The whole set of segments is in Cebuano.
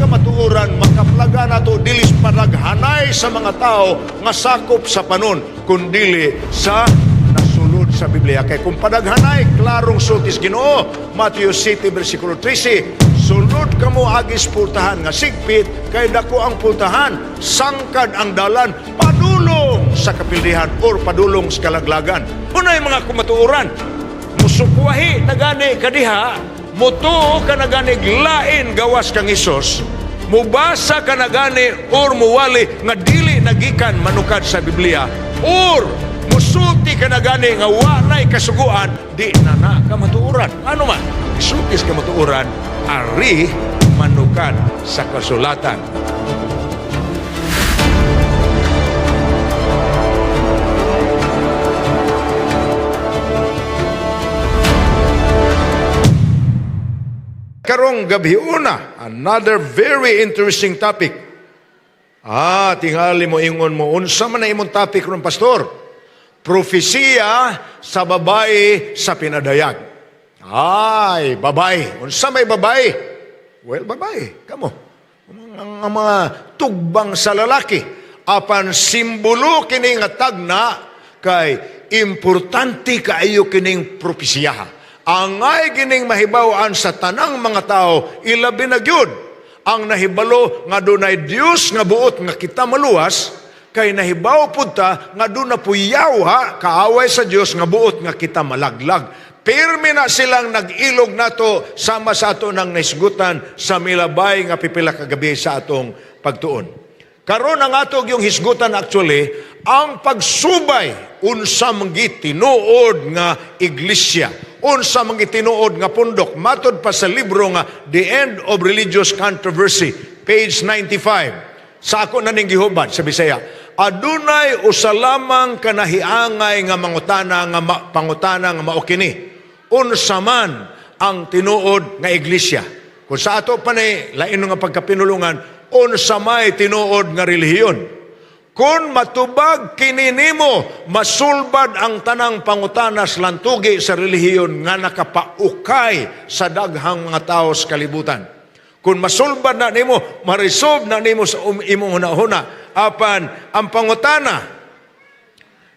kamatuoran makaplaga nato dili sa panaghanay sa mga tao nga sakop sa panon, kundili sa nasulod sa Biblia. Kay kung panaghanay, klarong sultis Ginoo, Matthew 7 versikulo 13, "Sulod kamo agis pultahan nga sigpit, kay dako ang pultahan, sangkad ang dalan padulong sa kapildihan or padulong sa kalaglagan." Unay mga kumatuoran, musukwahi na gani kadiha, mutuo ka na gani lain gawas kang Hesus, mubasa ka na gani or muwali nga dili nagikan manukad sa Biblia, or musulti ka na gani nga wa na'y kasuguan, di na na kamatuoran. Ano man, isultis kamatuoran, ari manukad sa kasulatan. Karong gabi una, another very interesting topic. Tingali mo ingon mo, unsa man na imong topic ron, pastor? Propesiya sa babae sa pinadayag. Ay, babae. Unsa may babae? Well, babae. Kamo. Ang mga tugbang sa lalaki. Apan simbolo kini nga tagna kay importante kaayo kining propesiyaha. Angay gining mahibaw-an sa tanang mga tao, ilabi na gyud ang nahibalo nga dunay Dios nga buot nga kita maluwas, kay nahibaw pud ta nga duna puy yawa, kaaway sa Dios, nga buot nga kita malaglag. Pirmi na silang nag-ilog nato sama sa ato ng nahisgutan sa milabay nga pipila ka gabi sa atong pagtuon. Karon ang ato yung hisgutan actually ang pagsubay unsa man tinuod nga iglesia, unsa man tinuod nga pundok, matod pa sa libro nga The End of Religious Controversy, page 95. Sa ako na ning gihubad sa Bisaya, adunay usa lamang kanahiangay nga mangutana nga pangutana nga mao kini: unsa man ang tinuod nga iglesia? Kung sa ato pa ni lain nga pagkapinulungan, unsa may tinuod nga relihiyon? Kung matubag kini nimo, masulbad ang tanang pangutanas lantugi sa relihiyon nga nakapaukay sa daghang mga tao sa kalibutan. Kung masulbad na nimo, ma-resolve na nimo sa imong hunahuna. Apan ang pangutana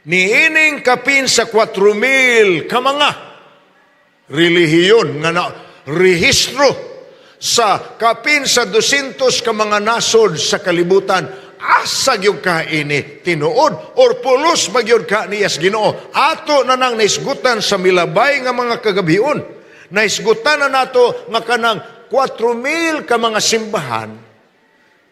niining kapin sa 4,000 ka mga relihiyon nga na rehistro sa kapin sa 200 ka mga nasod sa kalibutan, asa gyud ka ini tinuod or pulos ba gyud ka niyas Ginoo? Ato na nang naisgutan sa milabay nga mga kagabion. Naisgutan na nato nga kanang 4,000 ka mga simbahan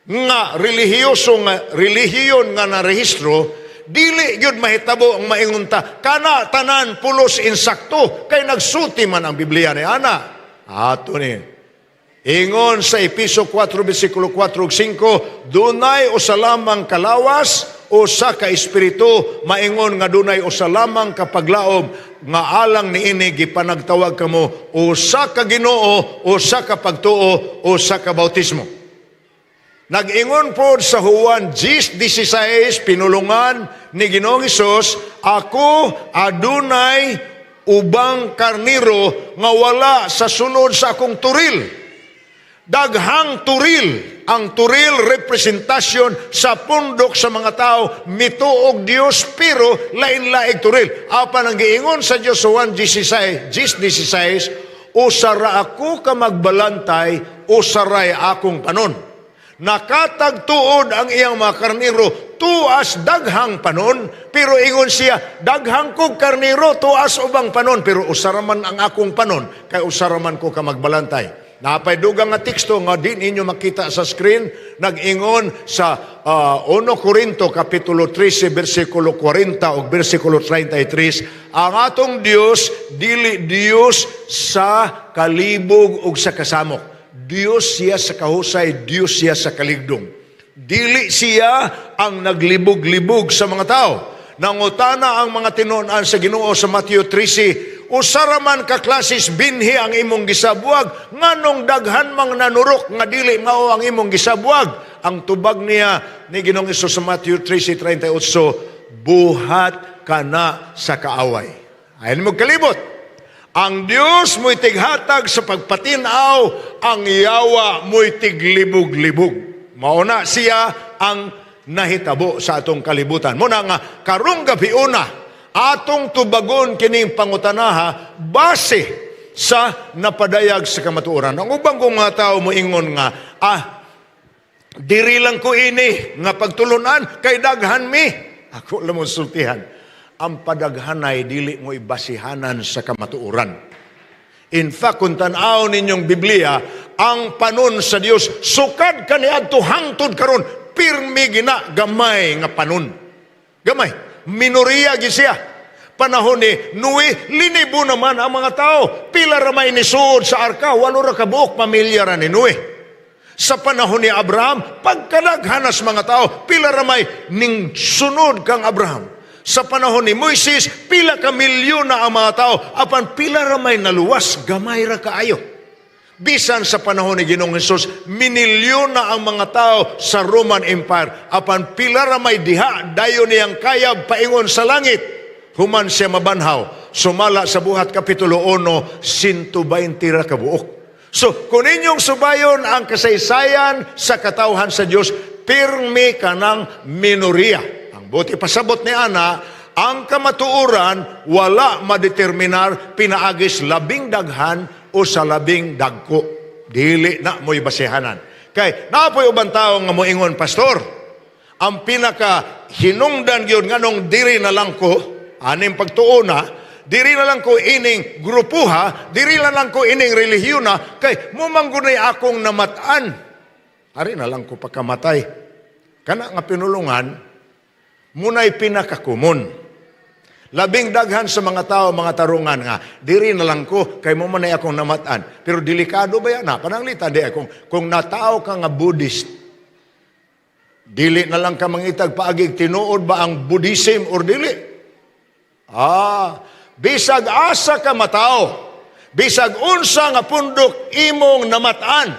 nga relihiyoso nga relihiyon nga narehistro, dili gyud mahitabo ang maingon ta kana tanan pulos insakto, kay nagsulti man ang Biblia ni ana. Ato ni ingon sa Episo 4 versikulo 4 ug 5, dunay usa lamang kalawas, usa ka espiritu, maingon nga dunay usa lamang ka paglaom nga alang niini gipanagtawag kamo, usa ka Ginoo, usa ka pagtuo, usa ka bautismo. Nag-ingon po sa Juan 10:16, pinulungan ni Ginoong Hesus, "Ako adunay ubang karniro nga wala sa sulod sa akong turil." Daghang turil. Ang turil representasyon sa pundok sa mga tao mituog Dios, pero lain-laing turil. Apan ang giingon sa Dios sa Juan 16, 10:16, "Usara ako ka magbalantay, usaray akong panon." Nakatagtuod ang iyang mga karniro tuas daghang panon, pero ingon siya, "Daghang kog karniro tuas ubang panon, pero usara man ang akong panon, kay usara man ko ka magbalantay." Napay dugang nga teksto nga di ninyo makita sa screen, nag-ingon sa 1 Corinto kapitulo 13 bersikulo 40 ug bersikulo 33, ang atong Dios dili Dios sa kalibog ug sa kasamok. Dios siya sa kahusay, Dios siya sa kaligdong. Dili siya ang naglibog-libog sa mga tao. Nangutana ang mga tinunan sa Ginoo sa Mateo 13, "Usara man ka klasis binhi ang imong gisabwag, nganong daghan mang nanurok nga dili mao ang imong gisabwag?" Ang tubag niya ni Ginoong Hesus sa Mateo 13:38, "Buhat kana sa kaaway." Ayon mo kalibot. Ang Dios mo'y tighatag sa pagpatinaw, ang yawa mo'y tiglibog-libog. Mao na siya ang nahitabo sa atong kalibutan. Muna nga karong gabiuna, atong tubagon kining pangutanaha base sa napadayag sa kamatuoran. Ang ubang kong mga tao moingon nga, "Diri lang ko ini nga pagtulunan kay daghan mi." Ako lang mo sultihan. Ang padaghanay dili mo ibasihanan sa kamatuoran. In fact, kung tan-aw ninyong Biblia, ang panon sa Dios sukad kaniadto hangtod karon, pirmi gina gamay nga panon. Gamay. Minoriya gyud siya. Panahon ni Noe, linibo naman ang mga tao. Pila ra may nisuod sa arka, 8 ra ka buok, pamilya ra ni Noe. Sa panahon ni Abraham, pagkadaghanas mga tao, pila ra may ning sunod kang Abraham. Sa panahon ni Moises, pila ka milyon na ang mga tao, apan pila ra may naluwas, gamay ra kaayo. Bisan sa panahon ni Ginoong Hesus, minilyon na ang mga tao sa Roman Empire, apan pila ra may diha, dayon niyang kayab paingon sa langit. Human siya mabanhaw, sumala sa Buhat Kapitulo 1, 120 ra kabuok. So, kung inyong subayon ang kasaysayan sa katawhan sa Dios, pirmi kanang minoriya. Ang buot ipasabot ni ana, ang kamatuoran wala madeterminar pinaagis labing daghan o sa labing dagko. Dili na mo'y basehanan. Kay naa poy uban tao nga moingon, "Pastor, ang pinaka hinungdan gyud nganong diri na lang ko aning pagtuo na, diri na lang ko ining grupuha, diri na lang ko ining relihiyon na, kay mumangunay akong namat-an. Ari na lang ko pagkamatay." Kana nga pinulungan, munay pinakakumon. Labing daghan sa mga tao, mga tarungan nga, "Diri na lang ko, kay mo man ay akong namat-an." Pero delikado ba yan? Na, pananglitan di, kung natao ka nga Buddhist, dili na lang ka mangitag paagig tinuod ba ang Buddhism or dili. Bisag asa ka matao, bisag unsa nga pundok imong namat-an,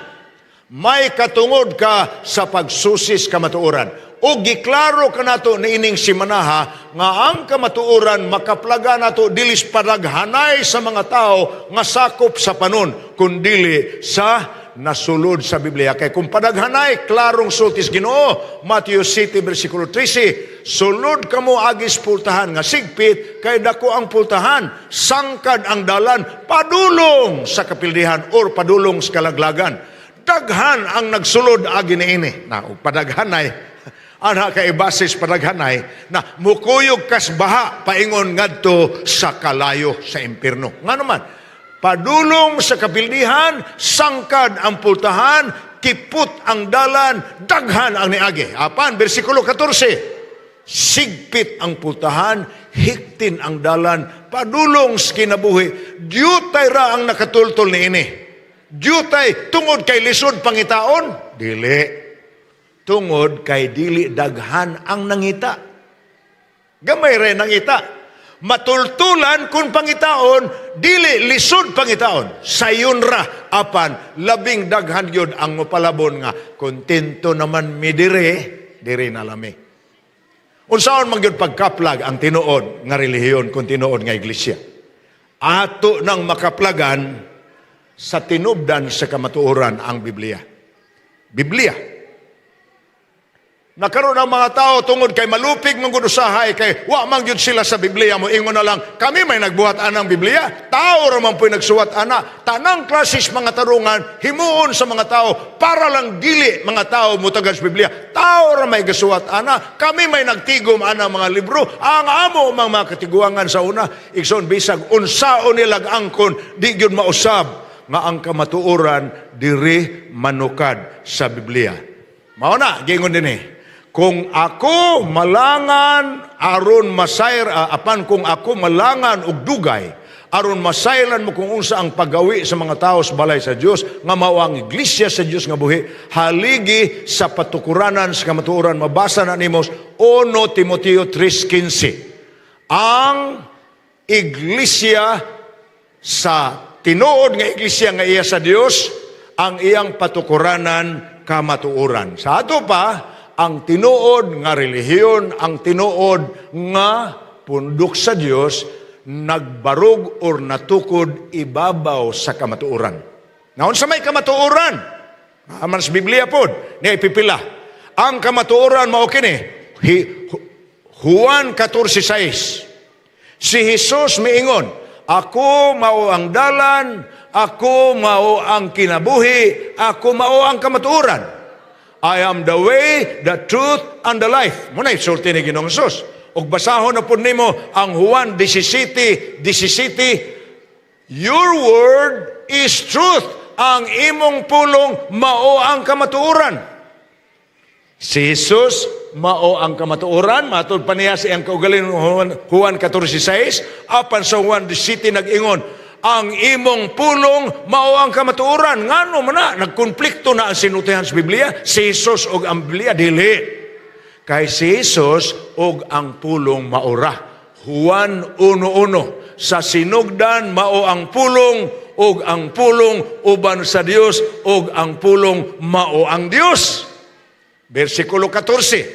may katungod ka sa pagsusis kamatuoran. O giklaro kanato niining simanaha nga ang kamatuoran makaplaga nato dilis padaghanay sa mga tao nga sakop sa panon, kundili sa nasulod sa Biblia. Kay kung padaghanay, klarong sultis Ginoo, Matthew 7 versikulo 13, "Sulod kamo agis pultahan nga sigpit, kay dako ang pultahan, sangkad ang dalan padulong sa kapildihan or padulong sa kalaglagan. Daghan ang nagsulod agi niini." Na og padaghanay, ana kay basis padaghanay na mukuyog kas baha paingon ngadto sa kalayo, sa impierno. Nga naman, padulong sa kapildihan, sangkad ang pultahan, kipot ang dalan, daghan ang niagi. Apan, versikulo 14, sigpit ang pultahan, hiktin ang dalan, padulong sa kinabuhi. Diutay ra ang nakatultol niini. Diutay tungod kay lisod pangitaon? Dili. Tungod kay dili daghan ang nangita. Gamay rin nangita. Matultulan kung pangitaon, dili lisod pangitaon. Sayon ra, apan labing daghan gyud ang mopalabon nga kontento naman mi dire, dire na lami. Unsaon man gyud pagkaplag ang tinuod nga relihiyon kung tinuod nga iglesia? Ato nang makaplagan sa tinubdan sa kamatuoran, ang Biblia. Biblia. Nakaroon ang mga tao tungod kay malupig man gud usahay kay wa man gyud sila sa Biblia, mo ingon na lang, "Kami may nagbuhat anang Biblia, tao ra man po'y nagsuwat ana." Tanang klases mga tarungan himuon sa mga tao para lang dili mga tao mutagad sa Biblia. "Tao ra may gasuwat ana, kami may nagtigom ana mga libro, ang amo mang mga katiguangan sa una." Igsoon, bisag unsaon nilag angkon, di gyud mausab nga ang kamatuoran diri manukad sa Biblia. Mao na giingon dinhi, kung ako malangan aron masayr apan kung ako malangan og dugay aron masayran mo kung unsa ang paggawi sa mga tao sa balay sa Dios nga mao ang iglesia sa Dios nga buhi, haligi sa patukuranan sa kamatuoran. Mabasa na nimo 1 Timoteo 3:15. Ang iglesia sa tinuod nga iglesia nga iya sa Dios, ang iyang patukuranan kamatuoran. Sa ato pa, ang tinuod nga relihiyon, ang tinuod nga pundok sa Dios, nagbarog or natukod ibabaw sa kamatuoran. Naunsa may kamatuoran? Aman sa Biblia pod, niya ipipila. Ang kamatuoran mao kini, Juan 14:6. Si Jesus miingon, "Ako mao ang dalan, ako mao ang kinabuhi, ako mao ang kamatuoran. I am the way, the truth, and the life." Mao na sulti ni Ginoong Jesus. Ug basahon na pud nimo ang Juan 17:17, "Your word is truth." Ang imong pulong mao ang kamatuoran. Si Jesus mao ang kamatuoran, matud pa niya sa iyang kaugalingon, Juan 14:6, apan sa Juan 17 nag-ingon, "Ang imong pulong mao ang kamatuoran." Ngano man na nagkonflikto na ang sinultihan sa Biblia, si Jesus ug ang Biblia? Dili. Kay si Jesus ug ang pulong mao ra. Juan 1:1. Sa sinugdan mao ang pulong, ug ang pulong uban sa Dios, ug ang pulong mao ang Dios. Versikulo 14.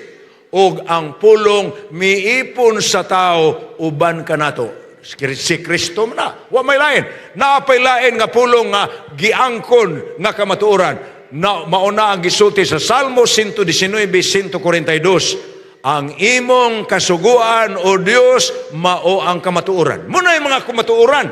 Ug ang pulong miipon sa tao uban kanato. Si Kristo man na. Wa may lain. Naa pay lain nga pulong nga giangkon nga kamatuoran. Na, mao na ang gisulti sa Salmo 119, 142. "Ang imong kasuguan, O Dios, mao ang kamatuoran." Mao na yung mga kamatuoran.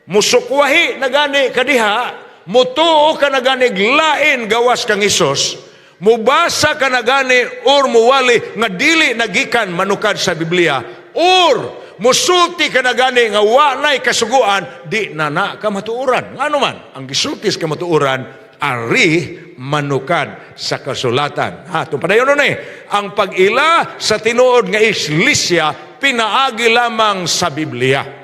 Musukwahi na gani kadiha, mutuo ka na gani lain gawas kang Hesus, mubasa ka na gani or muwali nga dili nagikan manukad sa Biblia, or musulti ka na gani nga wa na'y kasuguan, di na na kamatuoran. Ngano man, ang gisulti sa kamatuoran, ari manukad sa kasulatan. Ha, itong padayon nun eh. Ang pag-ila sa tinuod nga iglesia, pinaagi lamang sa Biblia.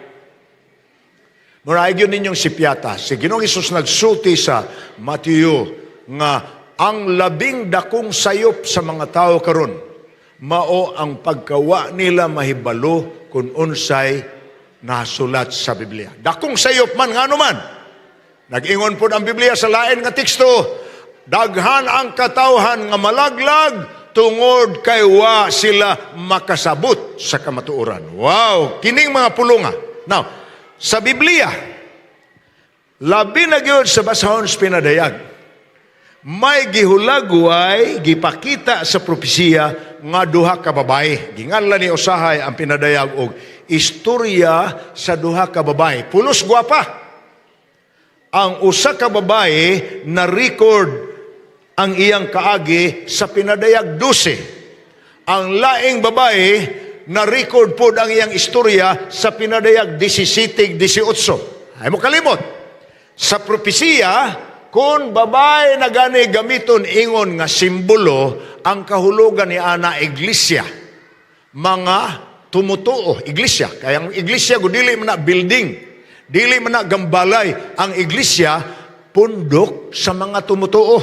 Murag yun ninyong sipyata. Si Ginoong Hesus nagsulti sa Mateo nga ang labing dakong sayop sa mga tao karon mao ang pagkawa nila mahibalo kung unsay nasulat sa Biblia. Dakong sayop man, ngano man. Nag-ingon po ang Biblia sa lain nga teksto, daghan ang katawhan nga malaglag tungod kay wa sila makasabot sa kamatuoran. Wow, kining mga pulunga. Now, sa Biblia, labi na gyud sa basahon sa pinadayag, may gihulagway, gipakita sa propesiya nga duha ka babae. Ginganlan ni usahay ang pinadayag og istorya sa duha ka babae. Pulos gwapa. Ang usa ka babae na record ang iyang kaagi sa pinadayag 12. Ang laing babae na record pod ang iyang istorya sa pinadayag 17, 18. Ay mo kalimot. Sa propesiya, kung babae na gani gamiton ingon nga simbolo, ang kahulugan ni ana iglesia. Mga tumutuo, iglesia. Kaya ang iglesia gud dili man na building, dili man na gambalay. Ang iglesia pundok sa mga tumutuo.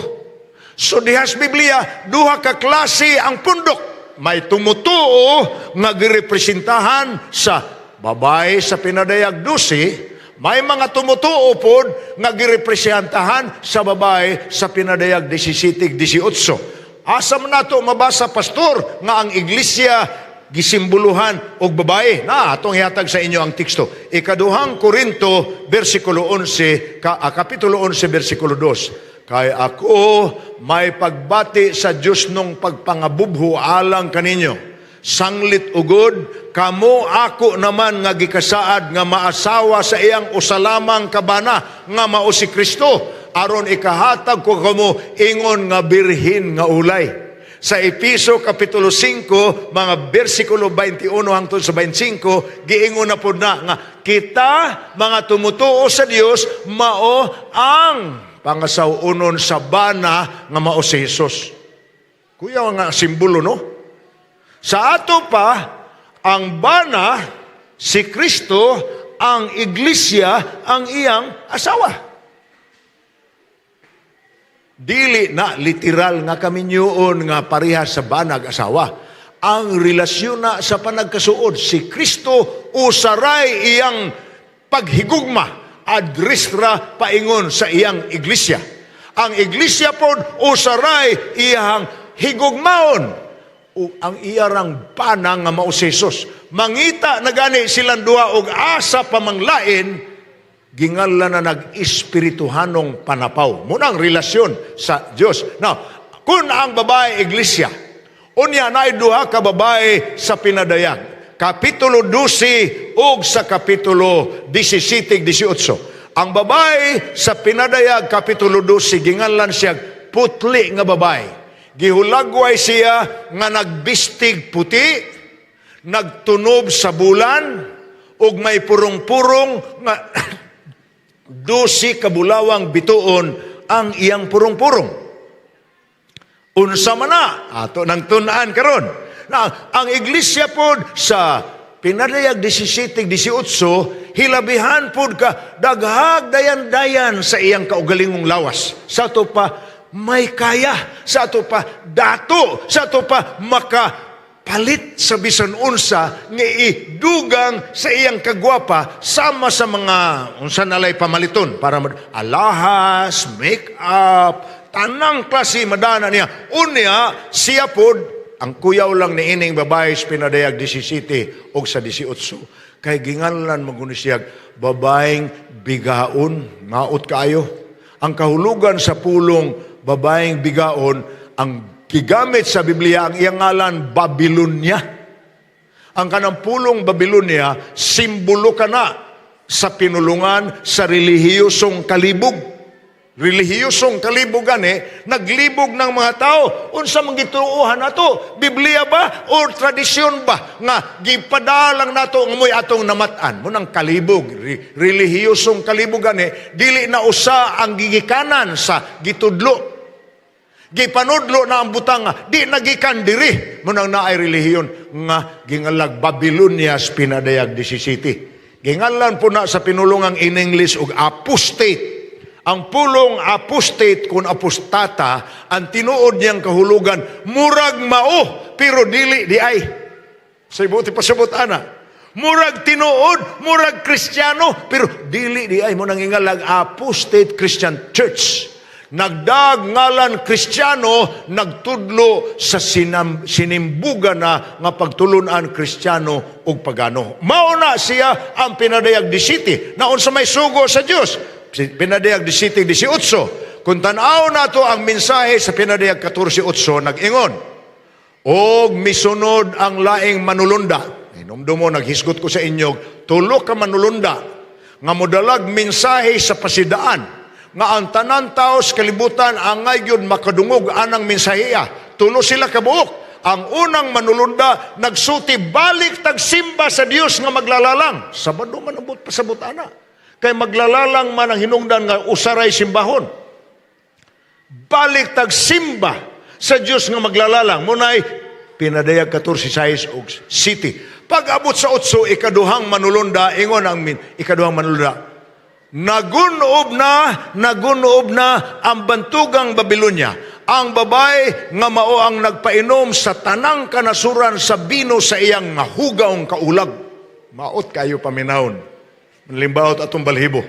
So diha sa Biblia, duha ka klase ang pundok. May tumutuo nga girepresentahan sa babae sa pinadayag 12, may mga tumutuo pod nga girepresentahan sa babae sa pinadayag 17, 18. Asa man nato mabasa, pastor, nga ang iglesia gisimboluhan og babae? Na atong ihatag sa inyo ang teksto. Ikaduhang Korinto versikulo 11 ka, kapitulo 11 versikulo 2. "Kay ako may pagbati sa Dios nung pagpangabubho alang kaninyo. Sanglit ugod, kamo ako naman nga gikasaad nga maasawa sa iyang usa lamang ka bana nga mao si Kristo, aron ikahatag ko kamo ingon nga birhen nga ulay." Sa Epeso Kapitulo 5, mga versikulo 21 hangtod sa 25, giingon na po na nga kita, mga tumutuo sa Dios, mao ang pangasaw-onon sa bana nga mao si Jesus. Kuya nga simbolo, no? Sa ato pa, ang bana, si Kristo, ang iglesia, ang iyang asawa. Dili na literal nga kaminyoon nga pareha sa banag asawa. Ang relasyon na sa panagkasuod, si Kristo usaray iyang paghigugma adresra paingon sa iyang iglesia. Ang iglesia pod usaray iyang higugmaon. O ang iyarang bana nga mao si Jesus. Mangita na gani silang duha og asa pa manglain, gingalan na nag-espirituhanong panapaw. Muna ang relasyon sa Dios. Now, kung ang babae iglesia, unya naay duha ka babae sa Pinadayag. Kapitulo 12 ug sa Kapitulo 17, 18. Ang babae sa Pinadayag Kapitulo 12, gingalan siya putli nga babae. Gihulagway siya nga nagbistig puti, nagtunob sa bulan, ug may purong-purong nga 12 kabulawang bituon ang iyang purong-purong. Unsa man na ato nang tun-an karon. Na ang iglesia pod sa Pinadayag 17, 18, hilabihan pod ka daghag dayan-dayan sa iyang kaugalingong lawas. Sa ato pa may kaya, sa ato pa dato, sa ato pa maka palit sa bisan unsa nga idugang sa iyang kagwapa, sama sa mga unsa nalay pamaliton para alahas, make-up, tanang klase madana niya. Unya siya pod, ang kuyaw lang ni ining babae sa Pinadayag 17 og sa 18 kay ginganlan man guni siya babaeng bigaon. Maot kaayo ang kahulugan sa pulong babaeng bigaon. Ang gigamit sa Biblia, ang iyang ngalan Babylonia. Ang kanang pulong Babylonia, simbolo kana sa pinulungan sa relihiyosong kalibog. Relihiyosong kalibog gani, naglibog ng mga tao. Unsa man gituohan nato? Biblia ba or tradisyon ba nga gipadalang nato nga mo'y atong namat-an? Munang kalibog, relihiyosong kalibog gani, dili na usa ang gigikanan sa gitudlo. Gipanudlo na ang butang nga di nagikan diri. Munang naay relihiyon nga gingalag Babylonia sa Pinadayag 17. Gingalan po na sa pinulungang in English og apostate. Ang pulong apostate kun apostata, ang tinuod niyang kahulugan, murag mao pero dili di ay. Sa ibuti pasabot ana. Murag tinuod, murag Kristiyano, pero dili di ay. Mo nangingalag apostate Christian Church. Nagdag ngalan Kristiyano, nagtudlo sa sinimbugan na nga pagtulunan Kristiyano ug pagano. Mao na siya ang Pinadayag 17 na unsa may sugo sa Dios. Pinadayag 17, 18. Kung tan-aw nato ang mensahe sa Pinadayag 14:8, nag-ingon, "Og misunod ang laing manulunda." Hinumdumo, naghisgot ko sa inyo, tulo ka manulunda nga modalag mensahe sa pasidaan nga ang tanan tao sa kalibutan angay gyud makadungog anang mensahiya. Tulo sila kabuok. Ang unang manulunda nagsulti, "Balik tagsimba sa Dios nga maglalalang." Sabado man ang pasabot ana. Kay maglalalang man ang hinungdan nga usaray simbahon. "Balik tagsimba sa Dios nga maglalalang." Munay Pinadayag 14:6 ug 7. Pag abot sa 8, ikaduhang manulunda, ingon ang ikaduhang manulunda, "Nagunob na, nagunob na ang bantugang Babylonia. Ang babae nga mao ang nagpainom sa tanang kanasuran sa bino sa iyang mahugawng kaulag." Maot kayo paminawon. Limbaot atong balhibo.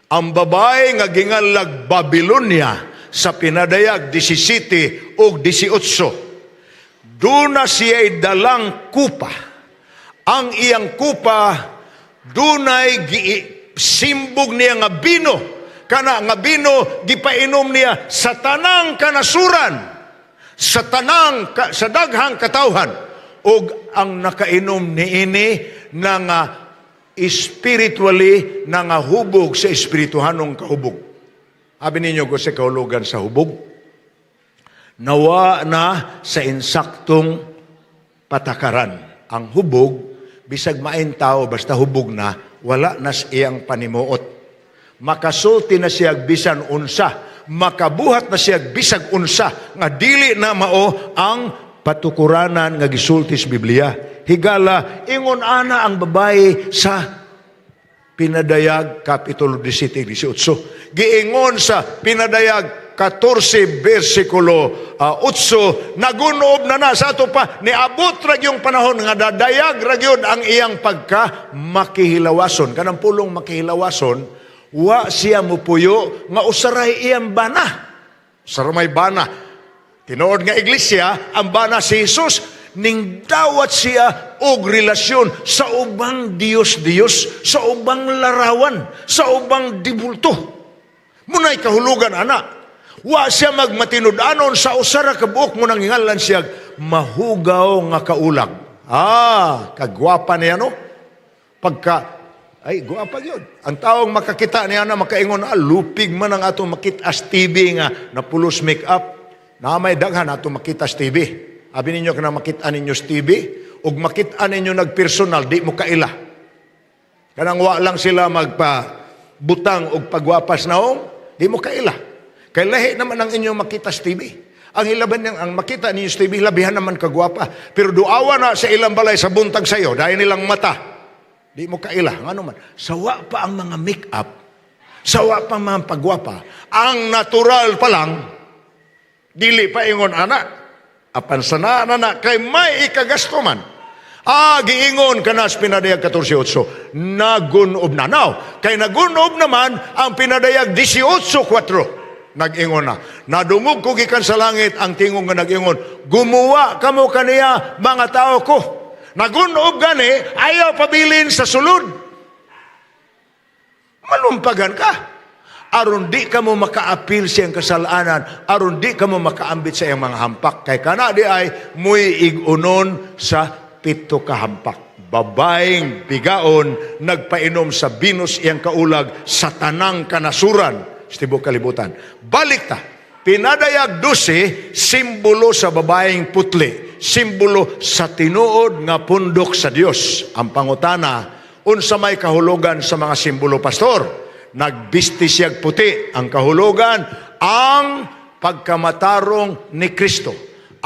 Ang babae nga gingalag Babylonia sa Pinadayag 17 ug 18. Duna siya'y dalang kupa. Ang iyang kupa, dunay simbog niya nga bino. Kana nga bino, gipainom niya sa tanang kanasuran, sa daghang katawhan. Ug ang nakainom niini na nga spiritually na nga hubog sa espirituhanong kahubog. Abi ninyo ko sa kahulugan sa hubog. Nawa na sa insaktong patakaran. Ang hubog, bisag main tao, basta hubog na, wala na sa iyang panimuot. Makasulti na siya bisan unsa, makabuhat na siya bisag unsa, nga dili na mao ang patukuranan nga gisulti sa Biblia. Higala, ingon ana ang babae sa Pinadayag Kapitulo 17, 18. Giingon sa Pinadayag 14 versikulo 8, nagunob na na sa ato pa niabot ra yung panahon nga dadayag ra gyud ang iyang pagka makihilawason. Kanang pulong makihilawason, wa siya mupuyo nga usaray iyang bana. Usaray bana. Tinuod nga iglesia, ang bana si Jesus, ning dawat siya og relasyon sa ubang Dios-Dios, sa ubang larawan, sa ubang dibulto. Munay kahulugan ana. Wa siya magmatinud-anon sa usa ra ka buok mo nang hingalan siya mahugaw nga kaulag. Ah, kagwapa niya, no? Pagka ay guwapa gyud. Ang taong makakita niya na makaingon, "Ah, lupig man ang atong makita sa TV nga napulos make up." Na may daghan atong makita sa TV. Abi ninyo kana makita ninyo sa TV ug makita ninyo nagpersonal, di mo kaila. Kanang wa lang sila magpa butang og pagwapas naong, di mo kaila. Kay lahi naman ang inyong makita sa TV. Ang hilaban niyang ang makita ninyo sa TV, labihan naman kagwapa. Pero duawa na sa ilang balay sa buntag sayo, dahil nilang mata. Di mo kaila. Ngano man? Sawa pa ang mga make-up, sawa pa ang mga pagwapa. Ang natural pa lang, dili pa ingon ana. Apan sa na na kay may ikagasto man. Ah, giingon kana sa Pinadayag 14.8, nagunob na. Now, kay nagunob naman ang Pinadayag 18.4. Nag-ingon na. "Nadungog ko gikan sa langit ang tingog nga nag-ingon, 'Gumawa kamo kaniya, mga tao ko.'" Nagunob gani, ayaw pabilin sa sulod. Malumpagan ka. Aron di ka mo makaapil sa iyang kasalanan, aron di ka mo makaambit sa iyang mga hampak. Kay kana di ay muy ig-unon sa pito ka hampak. Babaeng bigaon, nagpainom sa binos iyang kaulag sa tanang kanasuran sa tibuok kalibutan. Balik ta. Pinadayag 12, simbolo sa babaeng putli, simbolo sa tinuod nga pundok sa Dios. Ang pangutana, unsa may kahulugan sa mga simbolo, pastor? Nagbisti siyag puti. Ang kahulugan, ang pagkamatarong ni Kristo.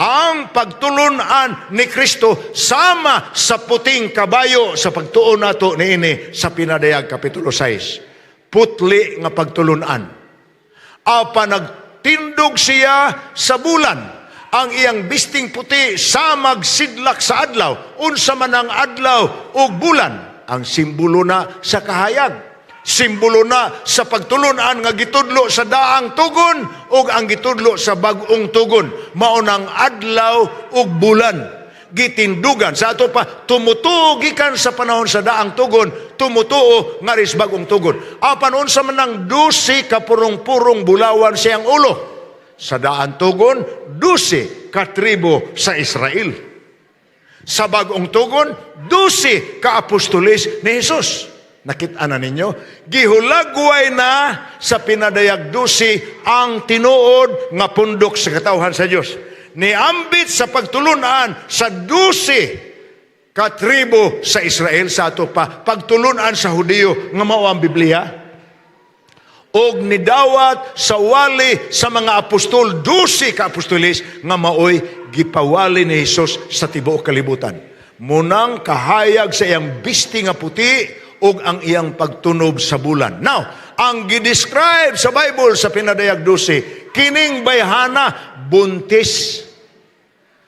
Ang pagtulunan ni Kristo sama sa puting kabayo sa pagtuon nato niini sa Pinadayag Kapitulo 6. Putli nga pagtulunan. Apa nagtindog siya sa bulan. Ang iyang bisting puti samag sidlak sa adlaw. Unsa man ang adlaw ug bulan. Ang simbolo na sa kahayag. Simbolo na sa pagtulunan nga gitudlo sa daang tugon ug ang gitudlo sa bag-ong tugon. Mao nang adlaw ug bulan gitindugan sa ato pa tumutuo gikan sa panahon sa daang tugon, tumutuo nga ris bag-ong tugon. Apan unsa man ang 12 ka purong-purong bulawan siyang ulo sa daan tugon? 12 ka tribo sa Israel. Sa bag-ong tugon, 12 ka apostoles ni Jesus. Nakita na ninyo? Gihulagway na sa Pinadayag 12 ang tinuod nga pundok sa katawhan sa Dios. Niambit sa pagtulunan sa 12 ka tribo sa Israel sa ato pa pagtulunan sa Hudiyo nga mao ang Biblia og nidawat sa wali sa mga apostol, 12 ka apostoles nga maoy gipawali ni Hesus sa tibuok kalibutan. Munang kahayag sa iyang bisti nga puti ug ang iyang pagtunob sa bulan. Now, ang gidescribe sa Bible sa Pinadayag 12, kining bayhana buntis.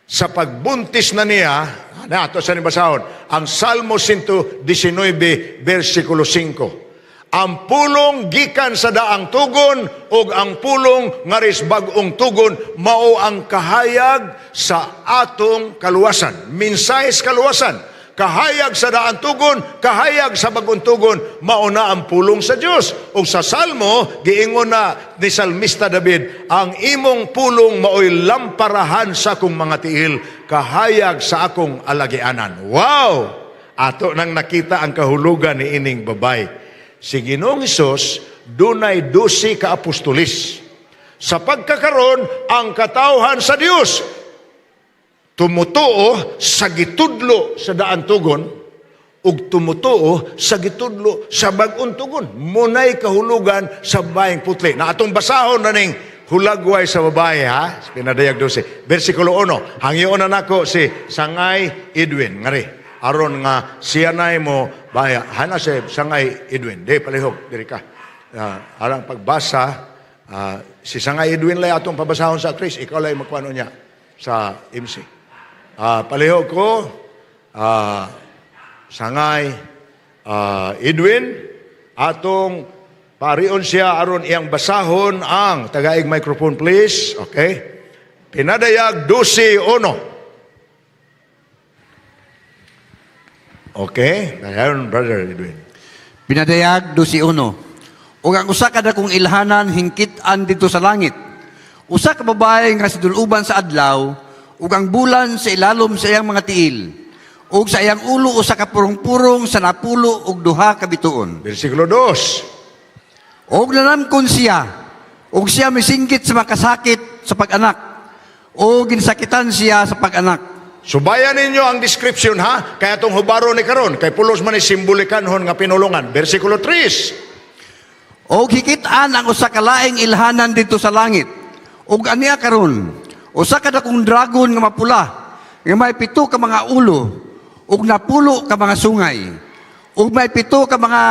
Sa pagbuntis na niya, na ato sa basahon, ang Salmo 119, versikulo 5. Ang pulong gikan sa daang tugon ug ang pulong ngaris bag-ong tugon mao ang kahayag sa atong kaluwasan. Mensahe sa kaluwasan. Kahayag sa daan tugon, kahayag sa bagong tugon, mao na ang pulong sa Dios. Ug sa Salmo, giingon na ni Salmista David, "Ang imong pulong maoy lamparahan sa akong mga tiil, kahayag sa akong alagianan." Wow! Ato nang nakita ang kahulugan ni ining babay. Si Ginoong Hesus dunay 12 ka apostolis. Sa pagkakaron, ang katawhan sa Dios tumutuo sa gitudlo sa daan tugon ug tumutuo sa gitudlo sa bag-ong tugon. Munay kahulugan sa babaeng putli. Na atong basahon na ning hulagway sa babae ha. Pinadayag 12. Versikulo 1. Hangyoon na nako si Sangay Edwin. Ngari. Aron nga siya na mo baya. Hana si Sangay Edwin. Di palihog. Diri ka. Arang pagbasa, si Sangay Edwin lay atong pabasahon sa Chris. Ikaw lay magkuano niya sa MC. Palihog ko, Sangay Edwin, atong parion siya aron iyang basahon ang tagaig microphone, please. Okay? Pinadayag 12:1. Okay, ayan, Brother Edwin. Pinadayag 12:1. Ug ang usa ka dakong ilhanan hingkit-an didto sa langit. Usa ka babae nga sidul-uban sa adlaw ug ang bulan sa ilalom sa iyang mga tiil. Ug sa iyang ulo usa ka purong-purong sa 12 ka bituon. Versikulo 2. Og nanamkon siya, ug siya misinggit sa makasakit sa pag-anak, o ginsakitan siya sa pag-anak. Subayan ninyo ang description, ha. Kaya itong hubaro ni karon kay pulos man ni simbolikanhon nga pinulungan. Versikulo 3. Og hikit-an ang usa ka laing ilhanan didto sa langit. Ug ania karon, usa ka dakong dragon nga mapula, nga may 7 ka mga ulo ug 10 ka mga sungay. Ug may 7 ka mga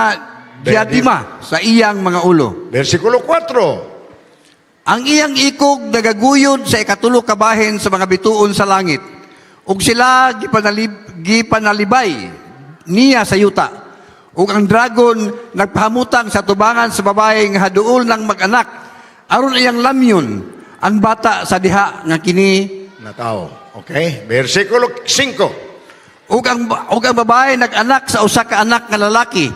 diadema sa iyang mga ulo. Versikulo 4. Ang iyang ikog nagaguyod sa 3 ka bahin sa mga bituon sa langit. Ug sila gipanalibay niya sa yuta. Ug ang dragon nagpahamutang sa tubangan sa babae nga haduol ng mag-anak aron iyang lamyon ang bata sa diha nga kini Na tao. Okay? Versikulo 5. Ug ang babae nag-anak sa usa ka anak nga lalaki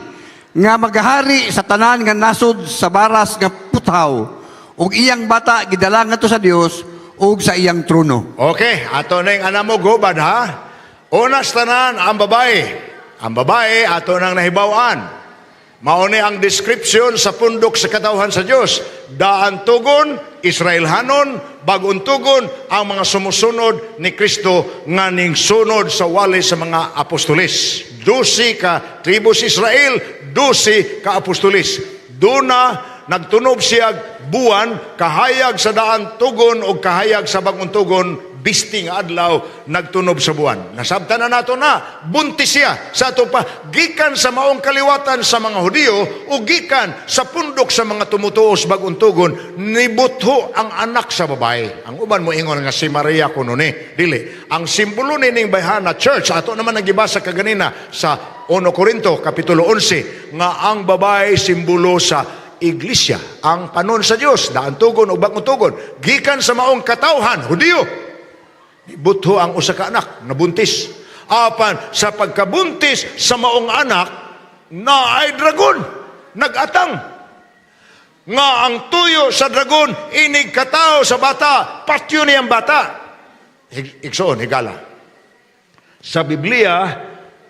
nga magahari sa tanan nga nasod sa baras nga puthaw, ug iyang bata gidala ngadto sa Dios ug sa iyang trono. Okay, ato na yung anamo gubad, ha. Unas tanan ang babae. Ang babae ato nang nahibaw-an. Mauni ang description sa pundok sa katawhan sa Dios. Daan tugon, Israelhanon, bag-ong tugon ang mga sumusunod ni Kristo nga ning sunod sa wali sa mga apostolis. 12 ka tribus Israel, 12 ka apostolis. Duna nagtunob siya buwan, kahayag sa daan tugon o kahayag sa bagong tugon, bisti nga adlaw nagtunob sa buwan. Nasabtan na nato na buntis siya sa ato pa gikan sa maong kaliwatan sa mga Hudiyo o gikan sa pundok sa mga tumutuos bagong tugon, nibutho ang anak sa babae. Ang uban mo ingon nga si Maria kuno ni dili. Ang simbolo ni ning bayhana, church, ato naman ang gibasa kaganina sa 1 Korinto kapitulo 11 nga ang babae simbolo sa iglesia, ang panon sa Dios, daan tugon o bagong tugon, gikan sa maong katawhan, Hudiyo. Butho ang usa ka anak, nabuntis. Apan sa pagkabuntis sa maong anak, na ay dragon, nagatang. Nga ang tuyo sa dragon, inig katao sa bata, patyo niyang bata. Igsoon, higala. Sa Biblia,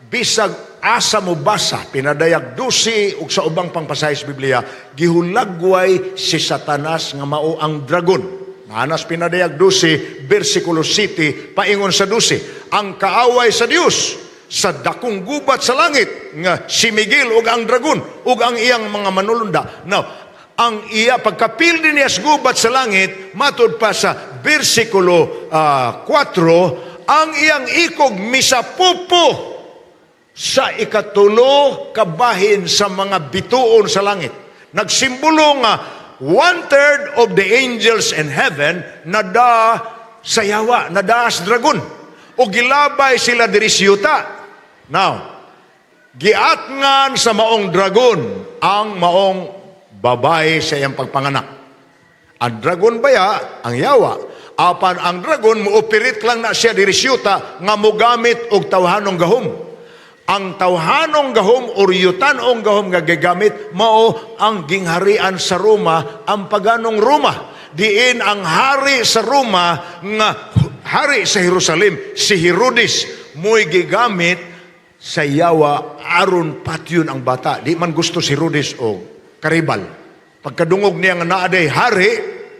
bisag asa mo basa, Pinadayag 12 ug sa ubang pangpasahe sa Biblia, gihulagway si Satanas nga mao ang dragon. Maanas Pinadayag 12, versikulo 7, paingon sa 12, ang kaaway sa Dios sa dakong gubat sa langit nga si Miguel ug ang dragon ug ang iyang mga manulunda. Now, ang iya pagkapildi niya sa gubat sa langit, matud pa sa versikulo 4, ang iyang ikog misapupo sa 3 kabahin sa mga bituon sa langit. Nagsimbolo nga 1/3 of the angels in heaven nada sa yawa, nada sa dragon. O gilabay sila diri sa yuta. Now, giatngan sa maong dragon ang maong babae sa iyang pagpanganak. Ang dragon baya, ang yawa. Apan ang dragon, muoperate lang na siya diri sa yuta nga mogamit og tawhanong gahom. Ang tawhanong gahom or yutanong gahom nga gigamit mao ang gingharian sa Roma, ang paganong Roma. Diin ang hari sa Roma nga hari sa Jerusalem, si Herodes, mo'y gigamit sa yawa aron patyon ang bata. Di man gusto si Herodes o karibal. Pagkadungog niya nga naa day hari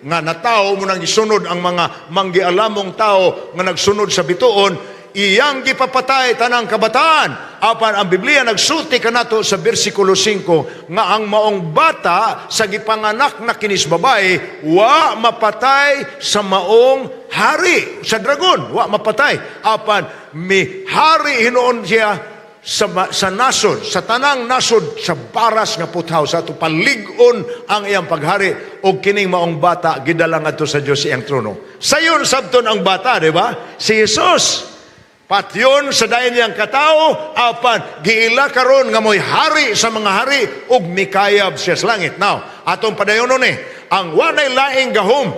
nga natao mo nang gisunod ang mga manggialamong tao nga nagsunod sa bituon, iyang gipapatay tanang kabataan. Apan ang Biblia nagsulti kanato sa versikulo 5 nga ang maong bata sa gipanganak na kinis babae wa mapatay sa maong hari sa dragon, wa mapatay. Apan mi hari hinuon siya sa nasod, sa tanang nasod, sa baras nga puthaw, sa ato palig-on ang iyang paghari, og kining maong bata gidala ngadto sa Dios iyang trono. Sayon sabton ang bata, di ba? Si Jesus. Patyon sa dayon niyang katao, apan giila karon nga mo'y hari sa mga hari ug mikayab siya sa langit. Now, atong padayonon ni ang walay laing gahom